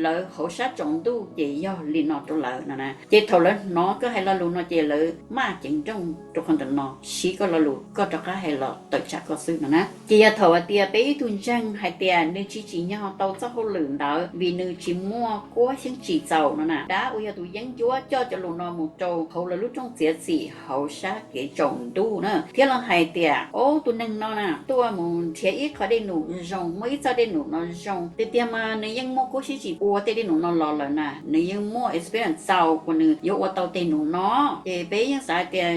lawv hauv sab tsaus ntuj ces yog li no rau lawv no na. Ces thaum lawv hnov koj hais lo lus no ces lawv maj ceev nrooj rau qhov ntawm no, siv koj lo lus koj rov qab hais los tawm tsam koj xwb no na. Ces yog thaum hais tias peb ib tug ntseeg hais tias nws tsis tsim nyog tau txoj hauj lwm ntawd vim nws tsis muaj kuab xyeeb tsis txaus no na, dab uas yog tus yeeb ncuab coj cov lus no mus rau hauv lawv lub rooj txiav txim hauv sab kev tsaus ntuj na, thiab los hais tias, o, tus neeg no na tuaj mus nrhiav ib qho dej num zoo, muaj ib txoj dej num no zoo, tiag tiag mas nws yeej muaj kuab xyeeb tsis ua tej dej num no los lawm na, nws yeej muaj experience txaus uas nws yuav ua tau tej num no. Ces peb yeej xav hais tias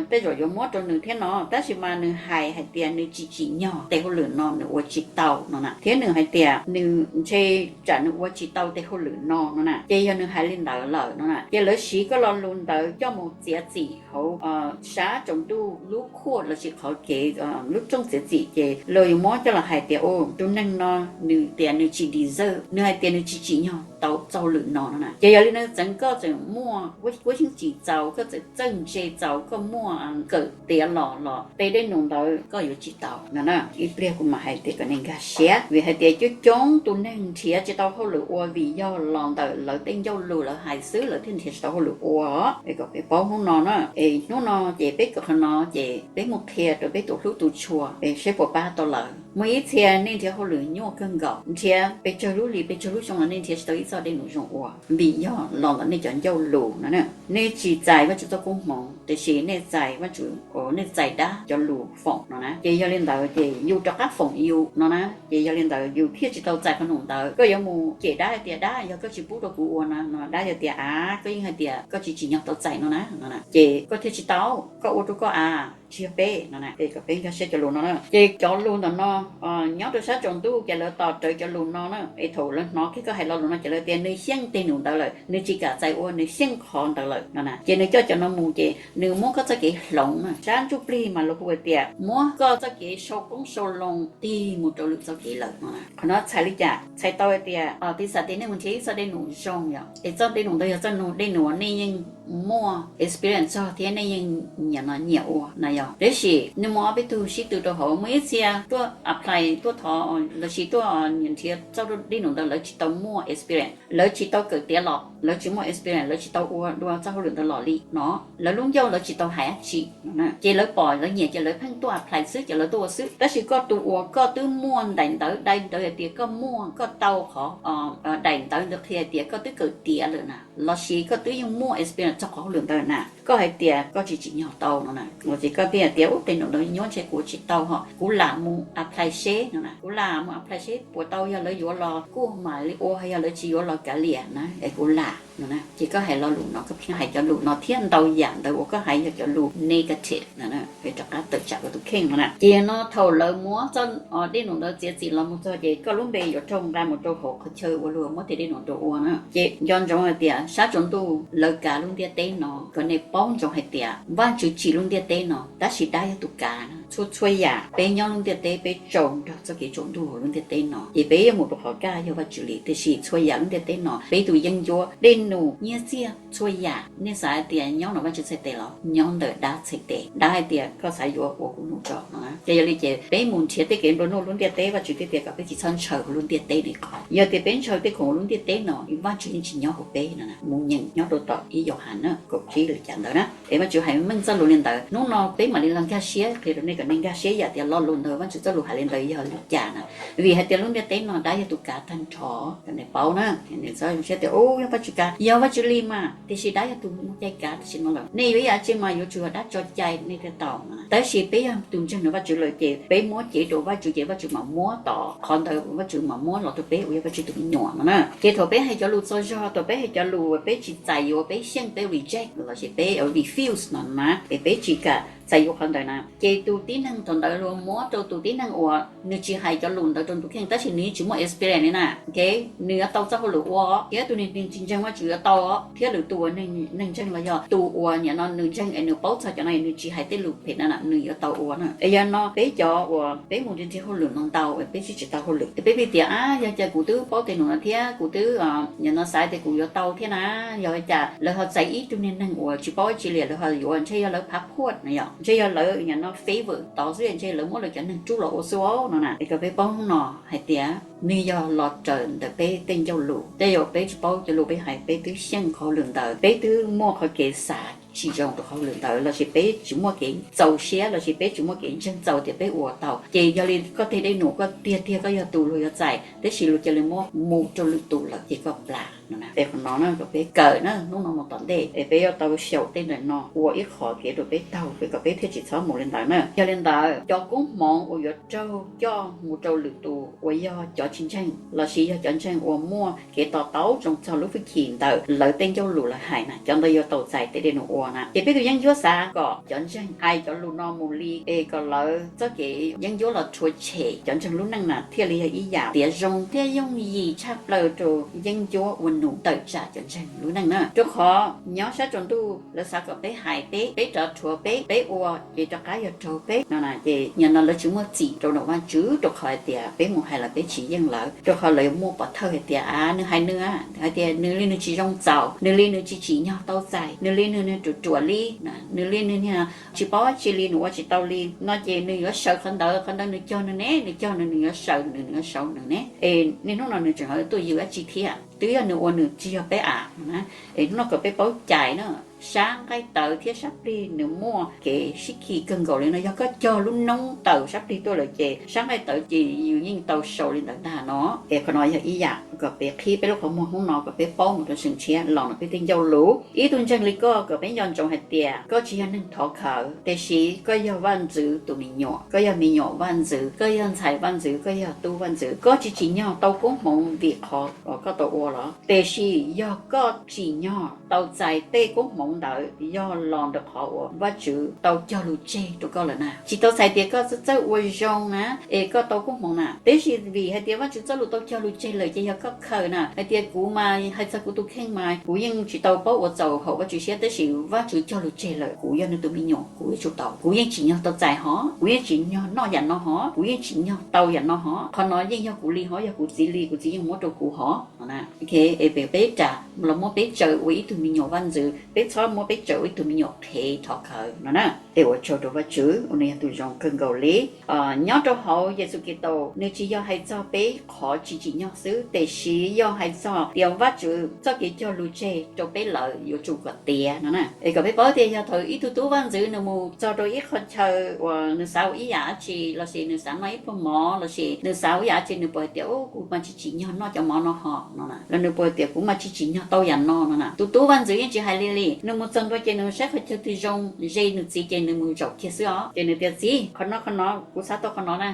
tej zaum yuav muab rau nws thiab no, tab sis mas nws hais hais tias nws tsis tsim nyog tej hauj lwm no nws ua tsis tau no na, thiab nws hais tias nws ntshe tsam nws ua tsis tau tej hauj lwm no no na. Ces yog nws hais li ntawd lawm no na, ces lawv siv koj lo lus ntawd coj mus txiav txim hauv sab tsaus ntuj lub khuaj lossis qhov kev lub rooj txiav txim, ces lawv yuav muab coj los hais tias, o, tus neeg no nws tias nws tsis deserve, nws hais tias nws tsis tsim nyog tau txoj hauj lwm no no na. Ces yog li no txeev koj tseem muaj kuab xyeeb tsis txaus, koj txawm txawj ntse txaus, koj muaj kawm tiav los los tej dej num ntawd koj yuav tsis tau no na. Ib pliag kuv mam hais tias kom nej nkag siab, vim hais tias coob coob tus neeg nrhiav tsis tau hauj lwm ua vim yog los ntawm lawv tej ncauj lus lawv hais xwb lawv thiaj nrhiav tsis tau hauj lwm ua. Es kom peb paub hnub no na, es hnub no ces peb kawm qhov no ces peb mus qhia rau peb tus hlub tus tshua es seb puas pab tau lawv. Muaj ib txhia nej nrhiav hauj lwm nyuaj kawg nkaus, nrhiav pes tsawg lub hlis pes tsawg lub xyoo los nej nrhiav tsis tau ib txoj dej num zoo ua vim yog los ntawm nej cov ncauj lus no na. Nej tsis txais Vajtswv txoj koob hmoov, tiam sis nej txais Vajtswv, nej txais dab cov lus foom no na. Ces yog li ntawd ces yus rov qab foom yus no na. Ces yog li ntawd yus thiaj tsis tau txais qhov num ntawd. Koj yuav mus cem dab hais tias dab yog koj tsis pub rau kuv ua na no, dab yuav tias, a, koj yeej hais tias koj tsis tsim nyog tau txais no na no na, ces koj thiaj tsis tau, koj ua rau koj a, tsis yog peb no na. Es kom peb nkag siab cov lus no na. Ces cov lus ntawm no nyob rau sab tsaus ntuj ces lawv tos rawv cov lus no na. Es thaum lawv hnov kiag koj hais lo lus no ces lawv tias nws xyeej tej num ntawd lawm, nws tsis kam txais ua, nws xyeej qhov ntawd lawm no na. Ces nws coj cov no mus ces nws muab koj txoj kev hloov na. Sab ntsuj plig mas lawv hu hais tias muab koj txoj kev sau qoob sau loo tig mus rau lwm txoj kev lawm no na. Qhov no txhais li cas? Txhais tau hais tias, tis xam tias nej mus nrhiav ib txoj dej num zoo yom, es txoj dej num ntawd yog txoj dej num uas nej yeej muaj experience txog thiab nej yeej nyiam no nyiam ua na yom. Tab sis nej muaj ob peb tug sib tw rau hauv, muaj ib txhia tuaj apply tuaj thov lossis tuaj nrhiav txoj dej num ntawd lawv tsis tau muaj experience, lawv tsis tau kawm tiav los, lawv tsis muaj experience, lawv tsis tau ua dua txoj hauj lwm ntawd los li no, lawv lub ncauj lawv tsis tau hais dab tsi no na. Ces lawv pom lawv nyiam ces lawv pheej tuaj apply xwb ces lawv tuaj ua xwb. Tab sis koj tus uas koj twb muaj daim ntawv, daim ntawv hais tias koj muaj, koj tau qhov daim ntawv ntawd qhia tias koj twb kawm tiav lawm na, lossis koj twb yeej muaj experience txog qhov hauj lwm ntawd na, koj hais tias koj tsis tsim nyog tau no na, ua ces koj pheej hais tias ub tej num ntawd nyuaj ntshe kuv tsis tau ho kuv lam mus apply seb no na, kuv lam mus apply seb puas tau, yog lawv yuav los kuj mam li ua, yog lawv tsis yuav los kav liam na es kuv lam no na. Ces koj hais lo lus no, koj pheej hais cov lus no thiab ntau yam ntawd uas koj hais yog cov lus negative no, rov qab tawm tsam koj tus kheej no na. Ces no thaum lawv muab txoj dej num ntawd txiav txim los mus txog ces koj lub npe yuav raug nqa mus rau hauv qhov chaw uas luag muab tej dej num rau ua na. Ces nco ntsoov hais tias sab tsaus ntuj lawv kav lub ntiaj teb no, kom nej paub ntsoov hais tias Vajtswv tsim lub ntiaj teb no tab sis dab yog tus kav na. Txhua txhua yam peb nyob lub ntiaj teb peb tsaus nrog txoj kev tsaus ntuj hauv lub ntiaj teb no, ces peb yuav mus rau qhov kaj yog Vajtswv li, tiam sis txhua yam lub ntiaj teb no peb tus yeeb ncuab, dej num, nyiaj txiag, txhua yam nej xav hais tias nyob ntawm Vajtswv txhais tes los nyob ntawm dab txhais tes. Dab hais tias koj xav yuav ua kuv num tso no. Ces yog li ces peb mus nrhiav tej kev nplua nuj lub ntiaj teb, Vajtswv thiaj tias kom peb tsis txhob ntshaw hauv lub ntiaj teb li qhov. Yog tias peb ntshaw tej khoom lub ntiaj teb no, Vajtswv yeej tsis nyob hauv peb no na. Mus nyeem nyob rau tom ib Yauhas na kaum tsib li cas ntawd na, es Vajtswv hais meej txoj lus li ntawd. Hnub no peb mam li los nkag siab qhia rau nej kom nej nkag siab yam tias lo lus ntawd Vajtswv txoj lus hais li ntawd yog li cas na. Vim hais tias lub ntiaj teb no dab yog tus kav tag nrho, kom nej paub na. Nej txhob zoo siab tias ub yog Vajtswv kav, yog Vajtswv li mas, tiam sis dab yog tus mus cai kav tam sim no lawm. Nej yuav ib yam tsi mas yuav tsum yog dab tso cai nej thiaj tau no. Tab sis peb yog tus ntseeg ntawm Vajtswv lawm ces peb muab cev rau Vajtswv ces Vajtswv mam muab tom qhov ntawd, Vajtswv mam muab los rau peb uas yog Vajtswv tus me nyuam no na. Ces thaum peb hais cov lus txog zog, thaum peb hais cov lus uas peb tsis txais yuav, peb xyeej, peb reject lossis peb refuse no na, es peb tsis kam txais yuav qhov ntawd na, ces tus tib neeg thaum ntawd luag muab rau tus tib neeg uas nws tsis hais cov lus ntawd rau tus kheej tab sis nws yeej tsis muaj experience li na. Ok, nws yuav tau txoj hauj lwm ua, thiab tus neeg tsis ntseeg Vajtswv yuav tau, thiab lwm tus uas neeg ntseeg los yog tus uas nim no nws ntseeg es nws paub txog cov no nws tsis hais tej lus phem na, nws yuav tau ua na. Es yog no peb cov uas peb mus nrhiav hauj lwm no ntau es peb tsis tsis tau hauj lwm, peb pheej tias a yog cas kuv twb paub tej num no thiab kuv twb nim no xav tias kuv yuav tau thiab na, yog cas lawv ho txais ib tug niag neeg uas tsis paub dab tsi li lawv ho yuav, ntshe yog lawv phav phuaj no, yog ntshe yog lawv nim no favor tod xwb, ntshe lawv muab lawv cov neeg rub los ua xwb no na. Es kom peb paub hnub no hais tias nws yog los raws ntawm peb tej ncauj lus. Tej zaum peb tsis paub cov lus peb hais, peb twb xyeej qhov hauj lwm ntawd, peb twb muaj qhov kev xav tsis zoo rau qhov hauj lwm ntawd, lossis peb tsis muaj kev txaus siab, lossis peb tsis muaj kev ntseeg txaus tias peb ua tau. Ces yog li koj tej dej num koj tiag tiag koj yog tus luag yuav txais, tab sis luag cia li muab mus rau lwm tus lawm ces koj plam no na. Es qhov no na kom peb kawm na, hnub no mus tom ntej es peb yuav tau xyaum tej ntawm no ua ib qho kev rau peb taug, peb kom peb thiaj tsis txhob mus li ntawd na. Yog li ntawd cov koob hmoov uas yuav raug coj mus rau lwm tus uas yog cov tsis ntseeg lossis yog cov ntseeg uas muaj kev to taub zoo txog lub hwj chim ntawm lawv tej ncauj lus lawv hais na, cov ntawd yuav tau txais tej dej num ua na. Ces peb tus yeeb ncuab xav kom cov ntseeg hais cov lus no mus li es kom lawv txoj kev yeeb ncuab los rhuav tshem cov ntseeg lub neej na thiaj li yog ib yam tiav zoo thiab yooj yim tshaj plaws rau yeeb ncuab ua num tawm tsam cov ntseeg lub neej na. Rau qhov nyob sab tsaus ntuj lawv xav kom peb hais peb, peb rov rhuav peb, peb ua ces rov qab yog raug peb no na. Ces nim no lawv tsis muaj txim rau nram Vajtswv rau qhov hais tias peb mus hais los peb tsis yeej lawv, rau qhov lawv yuav muaj pov thawj hais tias a nws hais nws, hais tias nws li nws tsis zoo txaus, nws li nws tsis tsim nyog tau txais, nws li nws niag ruam ruam li, nws li nws niag tsis paub dab tsi li, nws ua tsis tau li no ces nws yuav saw qhov ntawd, qhov ntawd nws cog nws ne, nws cog nws, nws yuav saw nws, nws yuav saw nws ne. Es niaj hnub no nws tseem ho tuaj yws dab tsi thiab? Twb yog nws ua nws tsis yog peb a. Es hnub no kom peb paub cais na, sab nqaij tawv thiab sab plig nws muaj kev sib khi kawg nkaus li no. Yog koj cog lub noob tawm sab plig tuaj lawm ces sab nqaij tawv ces yus yeej tau sau li ntawd ntag no. Es qhov no yog ib yam kom peb qhib peb lub qhov muag hnub no kom peb paub mus rau seem tshiab los ntawm peb tej ncauj lus. Ib tug ntseeg li koj kom peb nco ntsoov hais tias koj tsis yog neeg thov khawv, tiam sis koj yog vaj ntxwv tus me nyuam, koj yog me nyuam vaj ntxwv, koj yog ntxhais vaj ntxwv, koj yog tub vaj ntxwv. Koj tsis tsim nyog tau koob hmoov vim qhov uas koj tau ua los, tiam sis yog koj tsim nyog tau txais tej koob hmoov ntawd yog los ntawm qhov uas Vajtswv tau cog lus tseg rau koj lawm na. Tsis tau txhais tias koj txawj ua zoo na es koj tau koob hmoov na, tiam sis vim hais tias Vajtswv txoj lus tau cog lus tseg lawm ces yog koj khaws na. Hais tias kuv mas hais txog kuv tus kheej mas kuv yeej tsis tau paub ua txaus haum Vajtswv siab, tab sis Vajtswv cog lus tseg lawm, kuv yog nws tus me nyuam, kuv yuav tsum tau. Kuv yeej tsim nyog tau txais hov, kuv yeej tsim nyog noj yam no hov, kuv yeej tsim nyog tau yam no hov, qhov no yeej yog kuv li hov, yog kuv txiv li, kuv txiv yeej muab rau kuv hov no na. Es peb ras los muab peb tsaws ua ib tug me nyuam vaj ntxwv, peb txhob muab peb tsaws ua ib tug me nyuam qhev thov khawv no na. Es ua tsaug rau Vajtswv uas nws yog tus zoo kawg nkaus li. Nyob rau hauv Yexus Khetos, nws tsis yog hais txog peb qhov tsis tsim nyog xwb, tiam sis yog hais txog tias Vajtswv txoj kev cog lus tseg rau peb lawm yuav tsum kom tiav no na. Es kom peb paub tias yog thaum ib tug tub vaj ntxwv nws mus txog rau ib qho chaw uas nws xav ua ib yam dab tsi, lossis nws xav noj ib pluag mov, lossis nws xav ua ib yam dab tsi, nws puas hais tias, Ub, kuv mas tsis tsim nyog noj cov mov no ho no na, los nws puas hais tias, Kuv mas tsis tsim nyog tau yam no no na. Tus tub vaj ntxwv yeej tsis hais li li, nws mus txog ntua ces nws saib qhov chaw twg zoo ze nws txiv ces nws mus zaum kiag xwb os. Ces nws tias, Txiv, qhov no qhov no kuv xav tau qhov no na,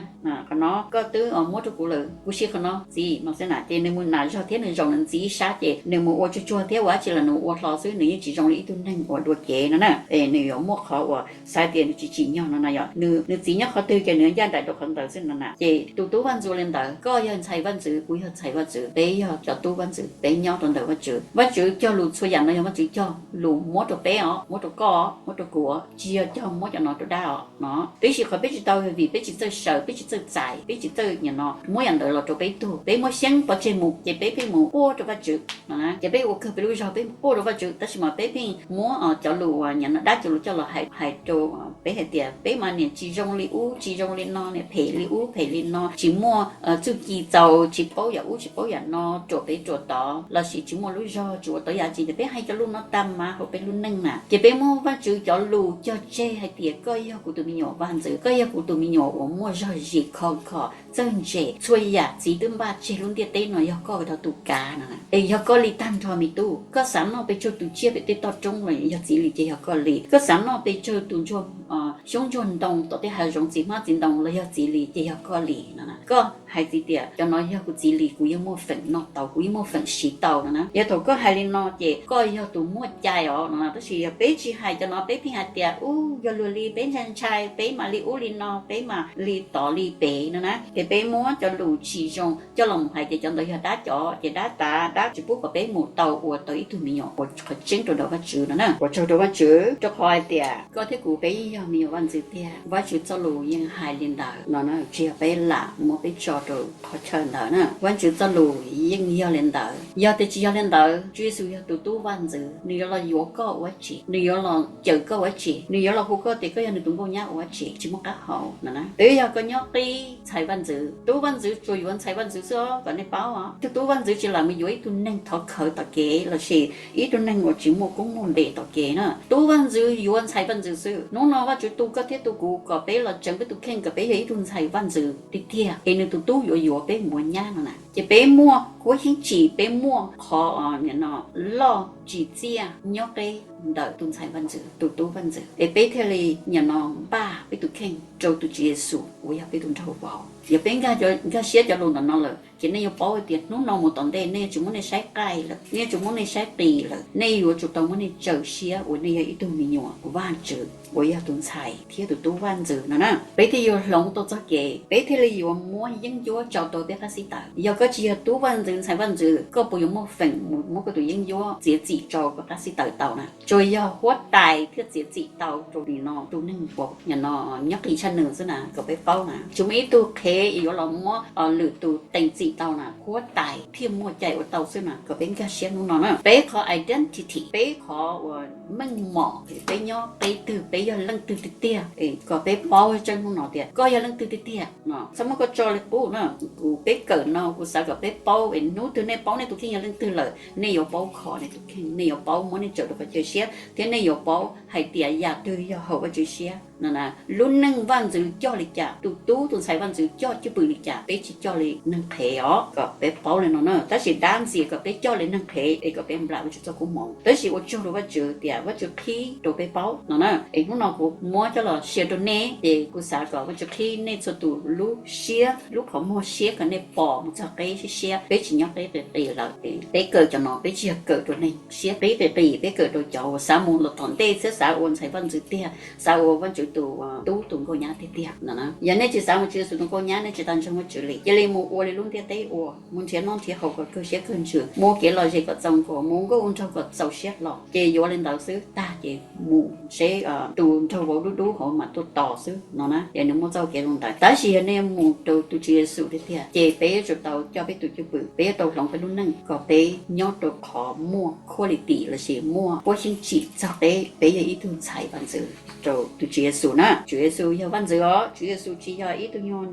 qhov no koj twb muab rau kuv lawm, kuv siv qhov no txiv no xwb na. Ces nws mus nas zog thiab nws zaum nws txiv ib sab ces nws mus ua tsuag tsuag thiab ua dab tsi los nws ua hlo xwb, nws yeej tsis zoo li ib tug neeg uas dua cev no na. Es nws yuav muaj qhov uas xav tias nws tsis tsim nyog no na yom, nws txiv nyob qhov twg ces nws ncaij nraim rau qhov ntawd xwb no na. Ces tus tub vaj ntxwv li ntawd, koj yog ntxhais vaj ntxwv, kuv yog ntxhais vaj ntxwv, peb yog cov tub vaj ntxwv, peb nyob rau ntawm Vajtswv. Vajtswv cog lus txhua yam no yog Vajtswv cog lus muab rau peb os, muab rau koj, muab rau kuv, tsis yog cog muab cov no rau dab os no. Tab sis qhov peb tsis tau vim peb tsis txawj sawv, peb tsis txawj txais, peb tsis txawj nim no muab yam ntawd los rau peb tug, peb muab xyeeb pov tseg mus ces peb pheej mus quaj rau Vajtswv no na. Ces peb ua kawg peb lub zog peb quaj rau Vajtswv, tab sis mas peb pheej muab cov lus uas nim no dab cov lus coj los hais, hais rau peb hais tias peb mas niam tsis zoo li ub tsis zoo li no, niam phem li ub phem li no, tsis muaj txuj ci txaus, tsis paub yam ub tsis paub yam no, ruam pem ruam tod, lossis tsis muaj lub zog tsis ua tau yam tsi, ces peb hais cov lus no tag mas hauv peb lub neej na. Ces peb muab Vajtswv cov lus cog tseg hais tias koj yog kuv tus me nyuam vaj ntxwv, koj yog kuv tus me nyuam uas muaj zog zis khov kho txawj ntse, txhua yam txiv twb npaj tseg lub ntiaj teb no yog koj tau tus kav no. Es yog koj li tag nrho me tub, koj xav noj pes tsawg tus tsiaj pem tej toj roob los yog txiv li ces yog koj li, koj xav noj pes tsawg tus ntsuag xyoob ntsuag ntoo tom tej hav zoov txiv hmab txiv ntoo los yog txiv li ces yog koj li no. Koj hais txiv tias cov no yog kuv txiv li, kuv yeej muaj feem noj tau, kuv yeej muaj feem siv tau no na. Yog thaum koj hais li no ces koj yog tus muaj cai os no. Tab sis yog peb tsis hais cov no, peb pheej hais tias ub yog luag li peb ntshai ntshai, peb mam li ub li no, peb mam li tod li pem no na. Ces peb muab cov lus tsis zoo coj los mus hais tias cov ntawd yog dab cov, ces dab tav dab tsis pub kom peb mus tau ua tau ib tug me nyuam ua qhov tseeb rau ntawm Vajtswv no na. Ua tsaug rau Vajtswv rau qhov hais tias koj thiab kuv peb yeej yog me nyuam vaj ntxwv tiag. Vajtswv txoj lus yeej hais li ntawd no na, tsis yog peb lam muab peb tso rau qhov chaw ntawd na. Vajtswv txoj lus yeej yog li ntawd. Yog tias tsis yog li ntawd, Tswv Yexus yog tus tub vaj ntxwv, nws yuav los yuav koj ua dab tsi? Nws yuav los cawm koj ua dab tsi? Nws yuav los hu koj tias koj yog nws tus nkauj nyab ua dab tsi? Tsis muaj qab hau no na. Twb yog koj nyob qib ntxhais vaj ntxwv, tub vaj ntxwv tsuas yuav ntxhais vaj ntxwv xwb os, kom nej paub os. Ib tug tub vaj ntxwv tsis lam mus yuav ib tug neeg thov khawv tom kev lossis ib tug neeg uas tsis muaj koob muaj npe tom kev na. Tub vaj ntxwv yuav ntxhais vaj ntxwv xwb. Hnub no Vajtswv tu koj thiab tu kuv kom peb los tseev peb tus kheej kom peb yog ib tug ntxhais vaj ntxwv tiag tiag, es nws tus tub yuav yuav peb mus ua nyab no na. Ces peb muaj khuab yeeb tsim, peb muaj qhov loj tsim txiaj nyob qib ntawm tus ntxhais vaj ntxwv, tus tub vaj ntxwv, es peb thiaj li nim no npaj peb tus kheej rau tus Tswv Yexus uas yog peb tus nraug vauv. Yog peb nkag siab cov lus ntawm no lawm ces nej yuav paub tias hnub no mus tom ntej nej yuav tsis muab nej saib qaij lawm, nej yuav tsis muab nej saib qis lawm, nej yuav tsum tau muab nej tsaws siab uas nej yog ib tug me nyuam Vajtswv uas yog tus ntxhais thiab tus tub vaj ntxwv no na. Peb thiaj yuav hloov tau txoj kev, peb thiaj li yuav muab yeeb ncuab tso rau peb qab xib taws. Yog koj tsis yog tub vaj ntxwv ntxhais vaj ntxwv, koj puas yuav muaj feem mus muab koj tus yeeb ncuab txiav txim rau peb qab xib taws tau na? Tsuas yog huab tais thiaj txiav txim tau rau nim no tus neeg uas nim no nyob qis tshaj nws xwb na, kom peb paub na. Tsis muaj ib tug qhev yuav los muab lwm tus teem txim tau na, huab tais thiaj muaj cai ua tau xwb na, kom peb nkag siab hnub no na. Peb qhov identity, peb qhov uas meej mom, peb nyob qib twg, peb yog leej twg tiag tiag, kom peb paub tseeb hnub no tias koj yog leej twg tiag tiag no. Txhob muab koj tso li qub na. Kuv peb kawm no kuv xav kom peb paub, es hnub twg nej paub nej tus kheej yog leej twg lawm, nej yuav paub kho nej tus kheej, nej yuav paub muab nej tsaws rau qhov chaw siab, thiab nej yuav paub hais tias yam twg yog haum Vajtswv siab no na. Lub neej vaj ntxwv coj li cas, tus tub tus ntxhais vaj ntxwv coj cwj pwm li cas, peb tsis coj li neeg qhev os, kom peb paub li no na. Tab sis dab ntxias kom peb coj li neeg qhev es kom peb nplam Vajtswv txoj koob hmoov. Tab sis ua tsaug rau Vajtswv tias Vajtswv qhib rau peb paub no na. Es hnub no kuv muab coj los share rau nej, ces kuv xav kom Vajtswv qhib nej txhua tus lub siab, lub qhov muag siab kom nej pom mus txog qib siab siab, peb tsis nyob qib qis qis lawm. Peb kawm cov no peb tsis yog kawm rau neeg siab qib qis qis, peb kawm rau cov uas xav mus los tom ntej thiab xav ua ntxhais vaj ntxwv tiag, xav ua Vajtswv tus tub tus nkauj nyab tiag tiag no na. Yog nej tsis xav mus Tswv Yexus tus nkauj nyab, nej tsis tau ntseeg Vajtswv li, cia li mus ua li lub ntiaj teb ua, mus nrhiav noj nrhiav haus kom kawg siab kawg ntsws, mus ua kev lom zem kom txaus nkaus, mus ua nkauj ua nraug kom txaus siab hlo, ces yuav li ntawd xwb, tag ces mus seb tus nraug vauv dub dub hauv mas tuaj tos xwb no na. Ces nws muaj txoj kev zoo ntawd. Tab sis yog nej mus rau tus Tswv Yexus tiag tiag, ces peb yuav tsum tau coj peb tus cwj pwm, peb yuav tau hloov peb lub neej kom peb nyob rau qhov muaj quality lossis muaj huab xyeeb tsim txog peb, peb yog ib tug ntxhais vaj ntxwv rau tus Tswv Yexus na. Tswv Yexus yog vaj ntxwv os, Tswv Yexus tsis yog ib tug nyuag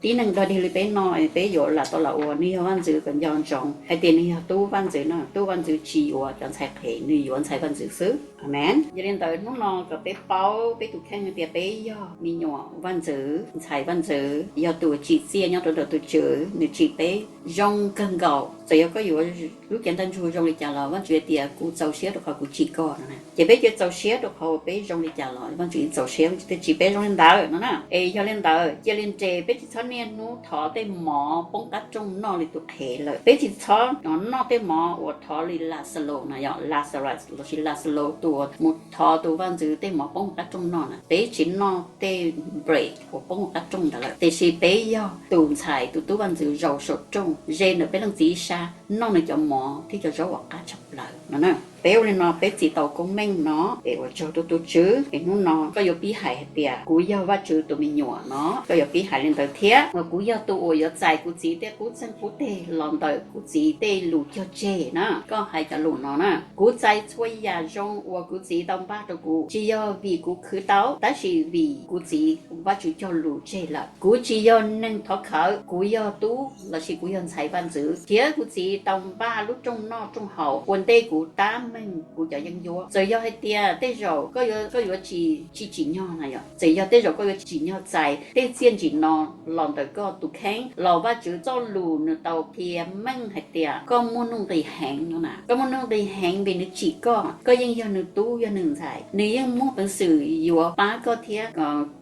tib neeg dog dig li peb no es peb yuav lam tau lam ua. Nws yog vaj ntxwv kom nco ntsoov hais tias nws yog tub vaj ntxwv na, tub vaj ntxwv tsis yuav cov ntxhais qhev, nws yuav ntxhais vaj ntxwv xwb. Amees. Yog li ntawd hnub no kom peb paub peb tus kheej tias peb yog me nyuam vaj ntxwv, ntxhais vaj ntxwv, yog tus tsim txiaj nyob rau ntawm tus Tswv, nws tsim peb zoo kawg nkaus. Txawm yog koj yuav lub cev ntaj ntsug zoo li cas los Vajtswv hais tias kuv txaus siab rau qhov kuv tsim koj no na. Ces peb cia txaus siab rau qhov uas peb zoo li cas los Vajtswv yeej txaus siab, Vajtswv thiaj tsim peb zoo li ntawd no na. Es yog li ntawd cia li nres, peb tsis txhob niaj hnub thov tej mov poob qab rooj noj li tus qhev lawm. Peb tsis txhob noj tej mov uas thov li Lazarus na, yog Lazarus lossis Lazarus tus uas mus thov tus vaj ntxwv tej mov poob qab rooj noj na. Peb tsis noj tej bread uas poob qab rooj ntawd lawm, tiam sis peb yog tus ntxhais tus tub vaj ntxwv zaum saum rooj ze ntawm peb leej txiv ib sab, noj nws cov mov thiab cov zaub uas qab tshaj plaws no na. Peb ua li no peb txi tau koob meej no, es ua tsaug rau tus Tswv. Es hnub no koj yuav pib hais hais tias kuv yog Vajtswv tus me nyuam no, koj yuav pib hais li ntawd thiab, uas kuv yog tus uas yuav txais kuv txiv tej qub txeeg qub teg los ntawm kuv txiv tej lus cog tseg na. Koj hais cov lus no na: Kuv txais txhua yam zoo uas kuv txiv tau npaj rau kuv, tsis yog vim kuv khwv tau, tab sis vim kuv txiv Vajtswv cog lus tseg lawm. Kuv tsis yog neeg thov khawv, kuv yog tub lossis kuv yog ntxhais vaj ntxwv, thiab kuv txiv tau npaj lub rooj noj rooj haus ua ntej kuv tab meeg kuv cov yeeb ncuab. Txawm yog hais tias tej zaum koj yuav tsis tsim nyog na, yog txawm yog tej zaum koj yuav tsis tsim nyog txais tej txiaj ntsim no los ntawm koj tus kheej los Vajtswv txoj lus nws tau qhia meej hais tias koj muaj nuj nqis heev no na. Koj muaj nuj nqis heev vim nws tsim koj, koj yeej yog nws tub yog nws ntxhais, nws yeej muaj peev xwm yuav pab koj thiab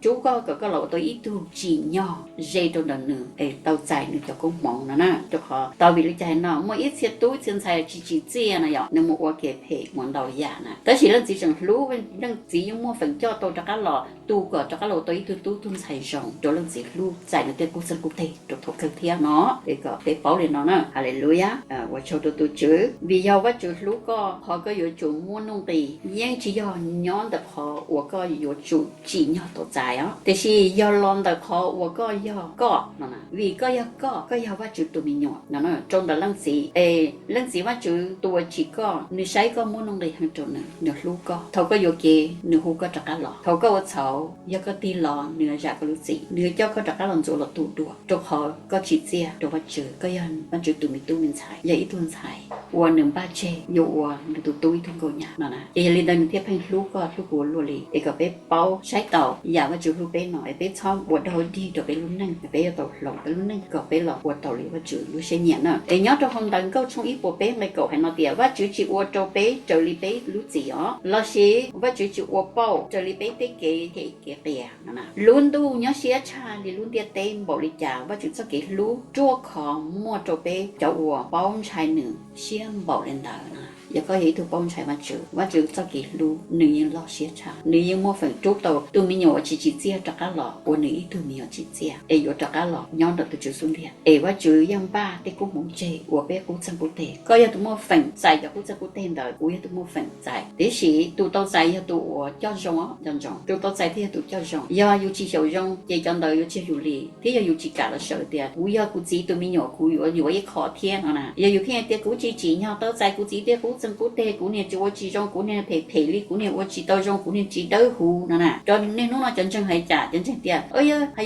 rub koj kom koj los ua tau ib tug tsim nyog ze rau ntawm nws es tau txais nws cov koob hmoov no na. Rau qhov tau vim li cas no muaj ib txhia tub ib txhia ntxhais tsis tsim txiaj no yog nws mus ua kev phem mus ntau yam na, tab sis leej txiv tseem hlub, leej txiv yeej muaj feem coj tau rov qab los tu kom rov qab los ua tau ib tug tub tug ntxhais zoo rau leej txiv hlub, txais nws tej qub txeeg qub teg rau thaum kawg thiab no. Es kom peb paub li no na. Haleluya. Ua tsaug rau tus Tswv vim yog Vajtswv hlub koj, qhov koj yuav tsum muaj nuj nqis yeej tsis yog nyob ntawm qhov uas koj yuav tsum tsim nyog tau txais os, tiam sis yog los ntawm qhov uas koj yog koj no na. Vim koj yog koj, koj yog Vajtswv tus me nyuam no, rau ntawm leej txiv es leej txiv Vajtswv tus uas tsim koj, nws saib koj muaj nuj nqis heev rau nws, nws hlub koj. Thaum koj yuam kev nws hu koj rov qab los, thaum koj ua txhaum yog koj tig los nws zam koj lub txim, nws coj koj rov qab los ntxuav los tu dua, rau qhov koj tsim txiaj rau Vajtswv, koj yog Vajtswv tus me tub me ntxhais, yog ib tug ntxhais uas nws npaj tseg yuav ua nws tus tub ib tug nkauj nyab no na. Ces yog li ntawd nws thiaj pheej hlub koj hlub kuv luaj li. Es kom peb paub saib taus yam Vajtswv hlub peb no es peb txhob ua dog dig rau peb lub neej, peb yuav tau hloov peb lub neej kom peb los ua tau li Vajtswv lub siab nyiam na. Es nyob rau hauv Ntawv Nkauj tshooj ib puas peb nqe kaum hais no tias Vajtswv tsis ua rau peb raws li peb lub txim os, lossis Vajtswv tsis ua pauj raws li peb tej kev hem kev qias no na. Lub ntuj nyob siab tshaj li lub ntiaj teb npaum li cas, Vajtswv txoj kev hlub ruaj khov muaj rau peb cov uas paub ntshai nws siab npaum li ntawd no. Yog koj yog ib tug paub ntshai Vajtswv, Vajtswv txoj kev hlub nws yeej loj siab tshaj, nws yeej muaj feem rub tau tus me nyuam uas tsis tsim txiaj rov qab los ua nws ib tug me nyuam tsim txiaj es yuav rov qab los nyob ntawm tus Tswv xub ntiag. Es Vajtswv yog npaj tej koob hmoov tseg ua peb qub txeeg qub teg. Koj yog tus muaj feem txais cov qub txeeg qub teg ntawd, kuv yog tus muaj feem txais. Tiam sis tus tau txais yog tus uas coj zoo os, nco ntsoov, tus tau txais thiaj yog tus coj zoo. Yog yus tsis xyaum zoo ces cov ntawd yuav tsis yog yus li, thiab yog yus tsis kam los sawv tias kuv yog kuv txiv tus me nyuam kuv yuav yuav ib qho thiab no na. Yog yus pheej hais tias kuv tsis tsim nyog tau txais kuv txiv tej qub txeeg qub teg, kuv niag tsis ua tsis zoo, kuv niag phem phem li, kuv niag ua tsis tau zoo, kuv niag tsis dawb huv no na. Rau nej hnub no cov ntseeg hais cas, cov ntseeg tias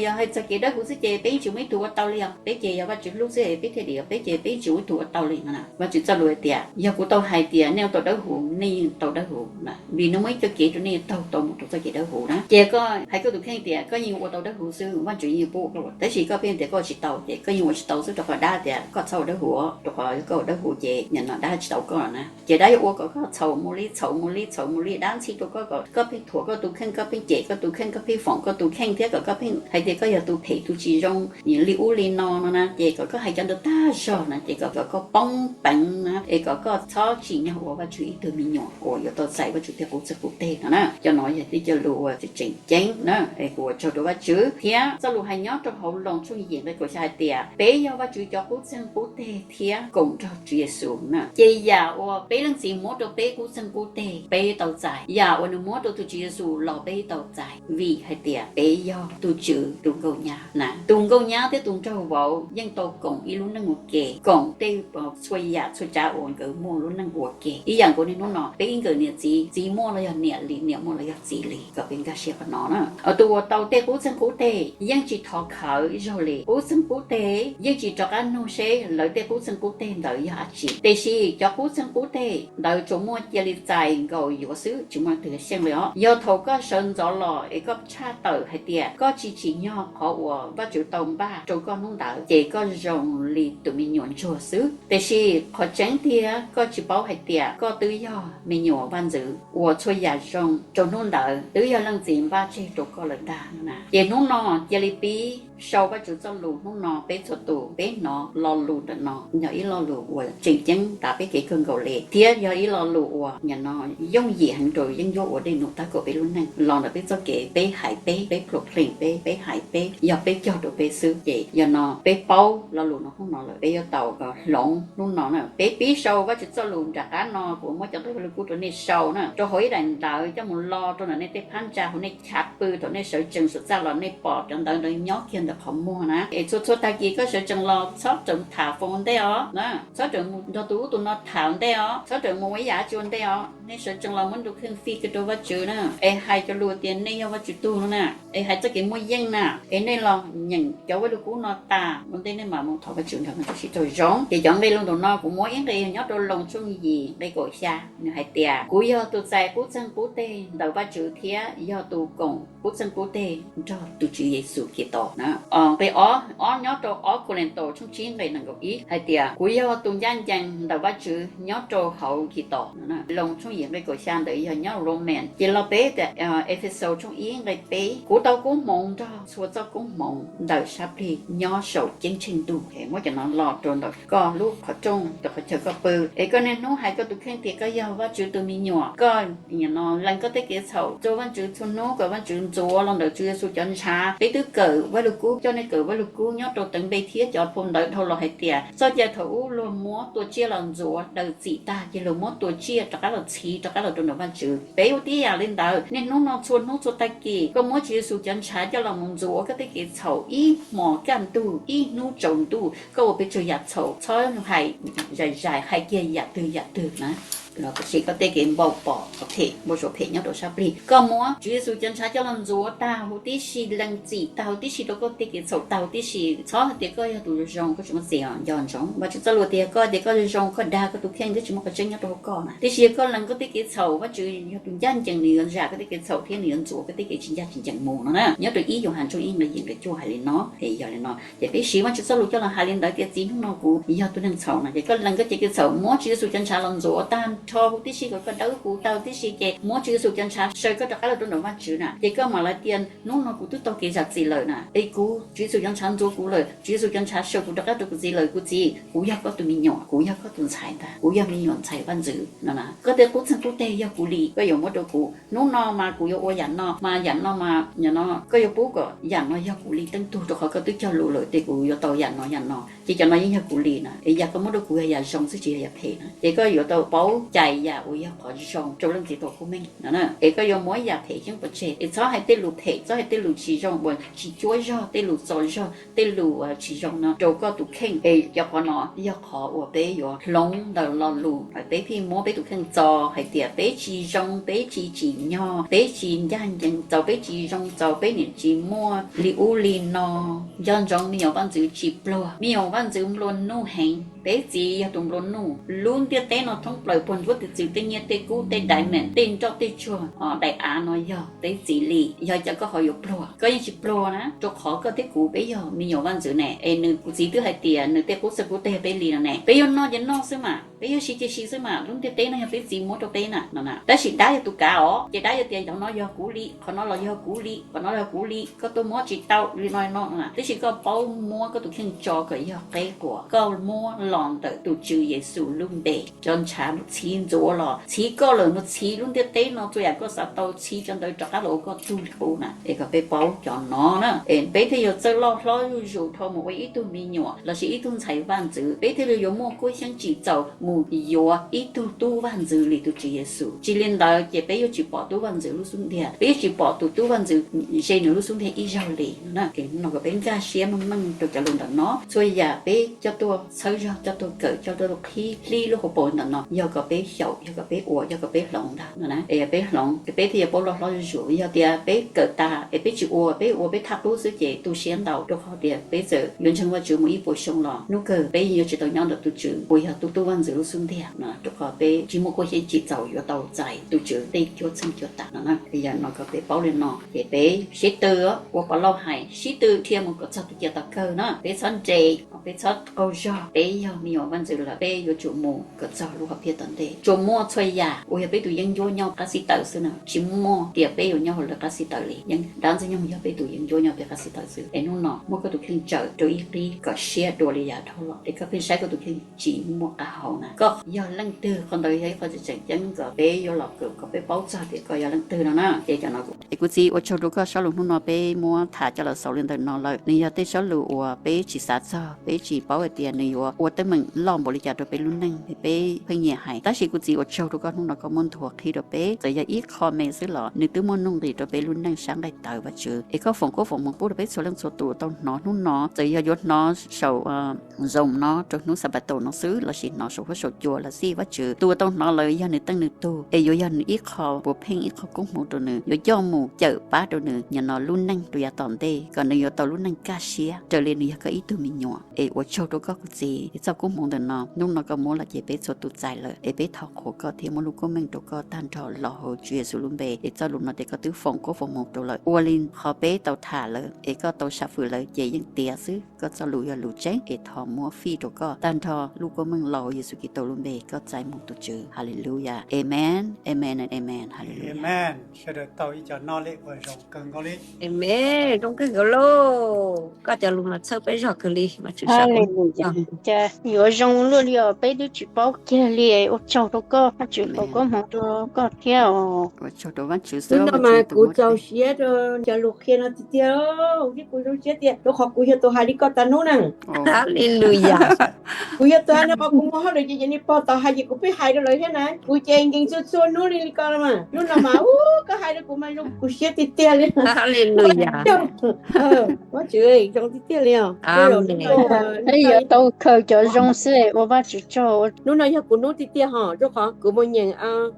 yog hais txog kev dawb huv xwb ces peb yeej tsis muaj ib tug ua tau li os. Peb ces yog Vajtswv hlub xwb peb thiaj dim, peb ces peb yeej tsis muaj ib tug ua tau li no na. Vajtswv txoj lus hais tias yog kuv tau hais tias nej ua tau dawb huv, nej yeej tau dawb huv na, vim nws muaj ib co kev rau nej taug tau mus rau txoj kev dawb huv na. Ces koj hais koj tus kheej tias koj yeej ua tau dawb huv xwb, Vajtswv yeej pub ua koj ua, tab sis koj pheej tias koj ua tsis tau, ces koj yeej ua tsis tau xwb, rau qhov dab tias koj txhob ua dawb huv, rau qhov yog koj ua dawb huv ces nim no dab tsis tau koj na. Ces dab yuav ua kom koj txhaum mus li, txhaum mus li, txhaum mus li, dab ntxhi rau koj kom koj pheej thuam koj tus kheej, koj pheej cem koj tus kheej, koj pheej foom koj tus kheej thiab kom koj pheej hais tias koj yog tus phem tus tsis zoo li ub li no no na, ces kom koj hais cov ntawd tag zog na, ces kom koj poob peev na, es kom koj txhob tsim nyog ua Vajtswv ib tug me nyuam uas yuav tau txais Vajtswv tej qub txeeg qub teg no na. Cov no yog tej cov lus uas tseem ceeb na, es kuv ua tsaug rau Vajtswv thiab txoj lus hais nyob rau hauv Loos tshooj yim nqe kaum xya hais tias peb yog Vajtswv cov qub txeeg qub teg thiab koom nrog Tswv Yexus na. Ces yam uas peb Leej Txiv muab rau peb qub txeeg qub teg peb tau txais, yam uas nws muab rau tus Tswv Yexus los peb tau txais, vim hais tias peb yog tus Tswv tus nkauj nyab na. Tus nkauj nyab thiab tus nraug vauv yeej tau koom ib lub neej ua ke, koom tej txhua yam txhua tsav uas nkawd muaj lub neej ua ke. Ib yam nkaus niaj hnub no peb ib nkawm niam txiv, txiv muaj los yog niam li, niam muaj los yog txiv li, kom peb nkag siab qhov no na. Tus uas tau tej qub txeeg qub teg yeej tsis thov khawv ib zaug li, qub txeeg qub teg yeej tsis rov qab nug seb lawv tej qub txeeg qub teg ntawd yog dab tsi. Tiam sis cov qub txeeg qub teg ntawd tsuas muaj cia li txais nkaus yuav xwb, tsis muaj leej twg xyeej li os. Yog thaum koj sawv ntxov los es koj tshaj tawm hais tias koj tsis tsim nyog qhov uas Vajtswv tau npaj rau koj hnub ntawd, ces koj zoo li tus me nyuam ntsuag xwb. Tiam sis qhov tseeb tiag koj tsis paub hais tias koj twb yog me nyuam vaj ntxwv uas txhua yam zoo rau hnub ntawd twb yog Leej Txiv npaj tseg rau koj lawm ntag no na. Ces hnub no cia li pib sau Vajtswv txoj lus, hnub no peb txhua tus peb hnov lo lus ntawm no yog ib lo lus uas tseem ceeb tav peb kev kawg nkaus li, thiab yog ib lo lus uas nim no yooj yim heev rau yeeb ncuab ua dej num tab kaum peb lub neej los ntawm peb txoj kev peb hais peb, peb plhuav plees peb, peb hais peb, yog peb cog rau peb xwb. Ces yog no peb paub lo lus no hnub no lawm, peb yuav tau hloov hnub no na. Peb pib sau Vajtswv txoj lus nram qab no, kuv muab cov nqe Vajluskub rau nej sau na, rau hauv ib daim ntawv coj mus lo rau ntawm nej tej phab ntsa hauv nej chav pw, thaum nej sawv tsees saum txaj los nej pom cov ntawv ntawd nyob kiag ntawm qhov muag na. Es txhua txhua tag kis koj sawv tsees los txhob tseem tham foos ntej os na, txhob tseem mus nrog tus ub tus no tham ntej os, txhob tseem mus ua ib yam dab tsi ua ntej os. Nej sawv tsees los muab ntu kheej fij kiag rau Vajtswv na, es hais cov lus tias nej yog Vajtswv tug no na, es hais txoj kev muaj yeej na, es nej los nyeem cov Vajluskub no tas ua ntej nej mam mus thov Vajtswv nrog Vajtswv sib raug zoo. Ces cov nqe lus ntawm no kuv muab ib nqe nyob rau Loos tshooj yim nqe kaum xya, nws hais tias kuv yog tus txais qub txeeg qub teg ntawm Vajtswv thiab yog tus koom qub txeeg qub teg nrog tus Tswv Yexus Khetos na. Nqe ob, ob nyob rau ob Kauleethaus tshooj tsib nqe nees nkaum ib hais tias kuv yog tus ncaj ncees ntawm Vajtswv nyob rau hauv Khetos. Loos tshooj yim nqe kaum xya ntawd yog nyob Romans, ces los peb tias Efexaus tshooj ib nqe peb, kuv tau koob hmoov nrog txhua txoj koob hmoov ntawm sab plig nyob saum ceeb tsheej ntuj. Muab cov no lo rau ntawm koj lub qhov rooj, rau qhov chaw koj pw, es koj niaj hnub hais koj tus kheej tias koj yog Vajtswv tus me nyuam, koj lees koj tej kev txhaum rau Vajtswv txhua hnub kom Vajtswv ntxuav los ntawm Tswv Yexus cov ntshav. Peb twb kawm Vajluskub, coj nej kawm Vajluskub nyob rau teev npe thiab cov phau ntawv dhau los hais tias txoj cai thaum ub luag muab tua tsiaj los ntxuav daws txim tag, ces luag muab tua tsiaj rov qab los txhiv rov qab los rau ntawm Vajtswv. Peb ua tib yam li ntawd, niaj hnub no txhua hnub txhua tag kis koj muab Tswv Yexus cov ntshav coj los mus ntxuav koj tej kev txhaum ib hmos kaj ntug, ib hnub tsaus ntuj koj ua pes tsawg yam txhaum, txhob hais zais zais, hais kiag yam twg yam twg na, los sis koj tej kev npau pom, phem, npau suav phem nyob rau sab plig. Koj muab Tswv Yexus cov ntshav coj los ntxuav tag huv tib si, lees txim tag huv tib si rau koj tej kev txhaum tag huv tib si. Txhob hais tias koj yog tus zoo, koj tsis muaj txiv os. Nco ntsoov, Vajtswv txoj lus tias koj hais tias koj zoo, koj dag koj tus kheej thiab tsis muaj qhov tseeb nyob rau hauv koj na. Tiam sis yog koj lees koj tej kev txhaum, Vajtswv yog tus ncaj ncees, nws yuav zam koj tej kev txhaum thiab nws yuav ntxuav koj tej kev tsis ncaj tsis ncees mus no na. Nyob rau ib Yauhas tshooj ib nqe yim nqe cuaj hais li no. Yog li no ces peb siv Vajtswv txoj lus coj los hais li ntawd tias txiv, hnub no kuv yog tus neeg txhaum no, ces koj lees koj tej kev txhaum, muab Tswv Yexus cov ntshav los ntxuav tag nrho huv tib si kom koj dawb huv tag huv tib si, ces muab Tswv Yexus cov ntshav saw koj rov qab los rau ntawm Vajtswv na. Ces koj mam li tias hnub no kuv twb tau kev zam txim lawm na, es kuv, Tswv Yexus cov ntshav ntxuav kuv lawm, Tswv Yexus cov ntshav saw kuv rov qab rau kuv txiv lawm, kuv txiv, kuv yog koj tus me nyuam, kuv yog koj tus ntxhais ntag, kuv yog me nyuam ntxhais vaj ntxwv no na. Koj tej qub txeeg qub teg yog kuv li, koj yuav muab rau kuv. Hnub no mas kuv yuav ua yam no mas yam no mas yam no, koj yuav pub kom yam no yog kuv li teej tug, rau qhov koj twb cog lus lawm tias kuv yuav tau yam no yam no, ces cov no yeej yog kuv li na. Es yam koj muab rau kuv yog yam zoo xwb tsis yog yam phem na, ces koj yuav tau paub cais yam uas yog qhov zoo rau leej txiv tau kub meej no na. Es koj yuav muab yam phem yeej pov tseg, es txhob hais tej lus phem, txhob hais tej lus tsis zoo uas tsis cuab zog, tej lus txo zog, tej lus tsis zoo no rau koj tus kheej. Es cov qhov no yog qhov uas peb yuav hloov ntawm lo lus, peb pheej muab peb tus kheej txo hais tias peb tsis zoo, peb tsis tsim nyog, peb tsis ncaj ncees, txaus peb tsis zoo, txaus peb niam tsis muaj li ub li no. Nco ntsoov, me nyuam vaj ntxwv tsis pluag, me nyuam vaj ntxwv nplua nuj heev. Peb txiv yog tus nplua nuj. Lub ntiaj teb no thoob plaws puag ntsuab tus txwv, tej nyiaj tej kub, tej diamond, tej nroj tej tsuag, daim av no yog peb txiv li. Yog cas koj ho yuav pluag? Koj yeej tsis pluag na, rau qhov koj thiab kuv peb yog me nyuam vaj ntxwv ne. Es nws, kuv txiv twb hais tias nws tej qub txeeg qub teg peb li no ne. Peb yuav noj ces noj xwb mas. Peb yog siv ces siv xwb mas, lub ntiaj teb no yog peb txiv muab rau peb na no na. Tab sis dab yog tus kav os, ces dab yog tias yog no yog kuv li, qhov no los yog kuv li, qhov no los yog kuv li, koj tuaj muab tsis tau li no no na. Tab sis koj paub muab koj tus kheej tso kom yog qeb quas, koj muab los ntawm tus Tswv Yexus lub npe, cov ntshav txhiv ntxuav los txhiv koj lawm, nws txhiv lub ntiaj teb no txhua yam koj xav tau, txhiv cov ntawd rov qab los ua koj tug li qub na. Es kom peb paub cov no na, es peb thiaj yuav txawj loj hlob zuj zus dhau mus ua ib tug me nyuam lossis ib tug ntxhais vaj ntxwv. Peb thiaj li yuav muaj kuab xyeeb tsim txaus mus yuav ib tug tub vaj ntxwv li tus Tswv Yexus. Tsis li ntawd ces peb yuav tsis pom tub vaj ntxwv lub xub ntiag, peb yuav tsis pom tus tub vaj ntxwv ze nws lub xub ntiag ib zaug li no. Ces no kom peb nkag siab meej meej rau cov lus ntawm no. Txhua yam peb coj tuaj txhawb zog, coj tuaj kawm, coj tuaj qhib hlib lub hauv paus ntawm no, yog kom peb xyaum, yog kom peb ua, yog kom peb hloov ntag no na. Es peb hloov ces peb thiaj yuav paub loj hlob zuj zus. Yog tias peb kawm tas es peb tsis ua, peb ua peb thaj qub xwb ces tu siab ntau, rau qhov tias peb txawm yuav ntseeg Vajtswv mus ib puas xyoo los hnub kawg peb yeej yuav tsis tau nyob ntawm tus Tswv uas yog tus tub vaj ntxwv lub xub ntiag no, rau qhov peb tsis muaj kuab xyeeb tsim txaus yuav tau txais tus Tswv tej cuab txheej cuab tam no na. Yog no kom peb paub li no ces peb sib tw, ua pov lauj hais, sib tw dhia mus kom txog tus ciam tom kawg na. Peb txhob nres, peb txhob qaug zog, peb yog me nyuam vaj ntxwv lawm, peb yuav tsum mus kom txog lub hom phiaj tom ntej. Tsuas muaj txhua yam uas yog peb tus yeeb ncuab nyob qab xib taws xwb na, tsis muaj tias peb yuav nyob hauv lawv qab xib taws li. Yeej dab ntxwg nyoog yog peb tus yeeb ncuab nyob peb qab xib taws xwb. Es hnub no muab koj tus kheej tsawm rau ib qib kom siab dua li yam dhau los, es koj pheej saib koj tus kheej tsis muaj qab hau na. Koj yog leej twg, qhov ntawd yog ib qho tseem ceeb kom peb yuav los kawm kom peb paub txog tias koj yog leej twg no na. Ces cov no es kuv txiv ua tsaug rau koj, sob lus hnub no peb muab tham coj los xaus li ntawm no lawm. Nws yog tej sob lus uas peb tsis xav txog, peb tsis paub hais tias nws yuav ua teeb meem loj npaum li cas rau peb lub neej, peb pheej nyiam hais. Tab sis kuv txiv ua tsaug rau koj hnub no koj muab nthuav qhib rau peb, txawm yog ib qho me xwb los nws twb muaj nuj nqis rau peb lub neej sab nqaij tawv Vajtswv. Es koj foom koob foom hmoov pub rau peb txhua leej txhua tus tau hnov hnub no, txawm yog yuav hnov saum zoo no rau hnub Xanpataus no xwb lossis hnov saum huab saum cua los xij, Vajtswv, tus uas tau hnov lawm yog nws teej nws tug, es yuav yog nws ib qho puav pheej ib qho koob hmoov rau nws, yuav coj mus cawm pab rau nws nyob no lub neej rau yav tom ntej kom nws yuav tau lub neej kaj siab raws li nws yog koj ib tug me nyuam. Es ua tsaug rau koj kuv txiv, es txoj koob hmoov ntawm no hnub no koj muab los ces peb txhua tus txais lawm, es peb thov qhuas koj thiab muab lub koob meej rau koj tag nrho los hauv Tswv Yexus lub npe. Es txoj lus no ces koj twb foom koob foom hmoov rau lawm, ua li qhov peb tau tham lawm, es koj tau sam fwm lawm ces yeej tiav xwb. Koj txoj lus yog lus tseeb, es thov muab fij rau koj tag nrho lub koob meej los hauv Yexus Khetos lub npe, koj txais mus tus Tswv. Hallelujah. Amen. Amen and amen. Hallelujah. Sawv daws tau ib co no li uas zoo kawg nkaus li. Amen, zoo kawg nkaus lauj. Koj cov lus mas txhawb peb zog kawg li. Cas yuav zoo luaj li os, peb twb tsis paub kiag li. Ua tsaug rau koj, Vajtswv foom koob hmoov rau koj thiab os. Ua tsaug rau Vajtswv xwb. Hnub no mas kuv txaus siab rau cov lus qhia no tiag tiag, thiab kuv zoo siab tiag rau qhov kuv yog tus hais li koj tag hnub na. Hallelujah. Kuv yog tus hais no, kuv mus hauj lwm ces nim pog tau hais ces kuv pheej hais rau lawv thiab na. Kuv ces nkees txhua txhua hnub li li koj los mas, hnub no mas ub, koj hais rau kuv mas zoo kuv siab tiag tiag li. Hallelujah. Vajtswv zoo tiag tiag li os. Peb yuav tau khaws cov zoo xwb, ua Vajtswv tsaug. Hnub no yog kuv hnub tiag tiag hos, rau qhov kuv mus nyeem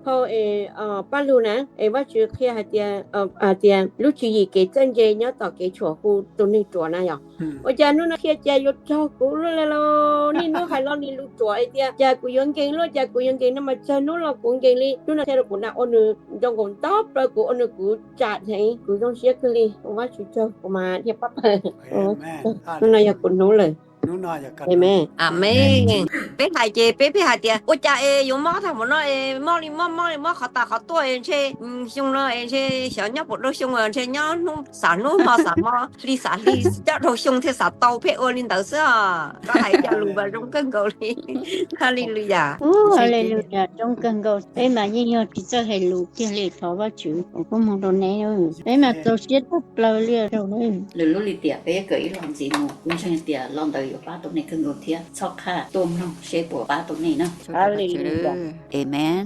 phau es paj lug na, es Vajtswv qhia hais tias, hais tias lub tswv yim kev txawj ntse nyob tom kev tshuam hu tus neeg ruam na yog. Ua cas hnub no qhia cas yuav raug kuv lub li los, niaj hnub hais lo li lus ruam es tias cas kuv yuav nkees luaj, cas kuv yuav nkees no mas tsawg hnub los kuv nkees li. Hnub no qhia rau kuv na ua nws zoo nkaus nto plaws kuv, ua nws kuv tsam dheev, kuv zoo siab kawg li. Ua Vajtswv tsaug, kuv mas dhia pab pawg. Hnub no yog kuv hnub lawm. Amen. Peb hais ces peb pheej hais tias ua cas es yuav mob tag npaum no es mob li mob, mob li mob, qhov tas qhov tuaj es ntshe xyoo no es ntshe xyov nyob puas rau xyoo, ntshe nyob hnub xam hnub, hmo xam hmo, hli xam hli, coj rau xyoo thiaj xam tau, pheej ua li ntawd xwb os. Koj hais cov lus mas zoo kawg nkaus li. Hallelujah. Hallelujah, zoo kawg nkaus. Peb mas yeej yog tsis txawj hais lus kiag li, thov Vajtswv foom koob hmoov rau neb. Peb mas txaus siab tag plaws li. Lwm lub lim tiam peb kawm ib los ntxiv mus, kuv ntseeg tias lo ntawd yuav pab tau nej kawg nkaus thiab. Txhob qhaj, tuaj mloog seb puas pab tau nej na. Amen.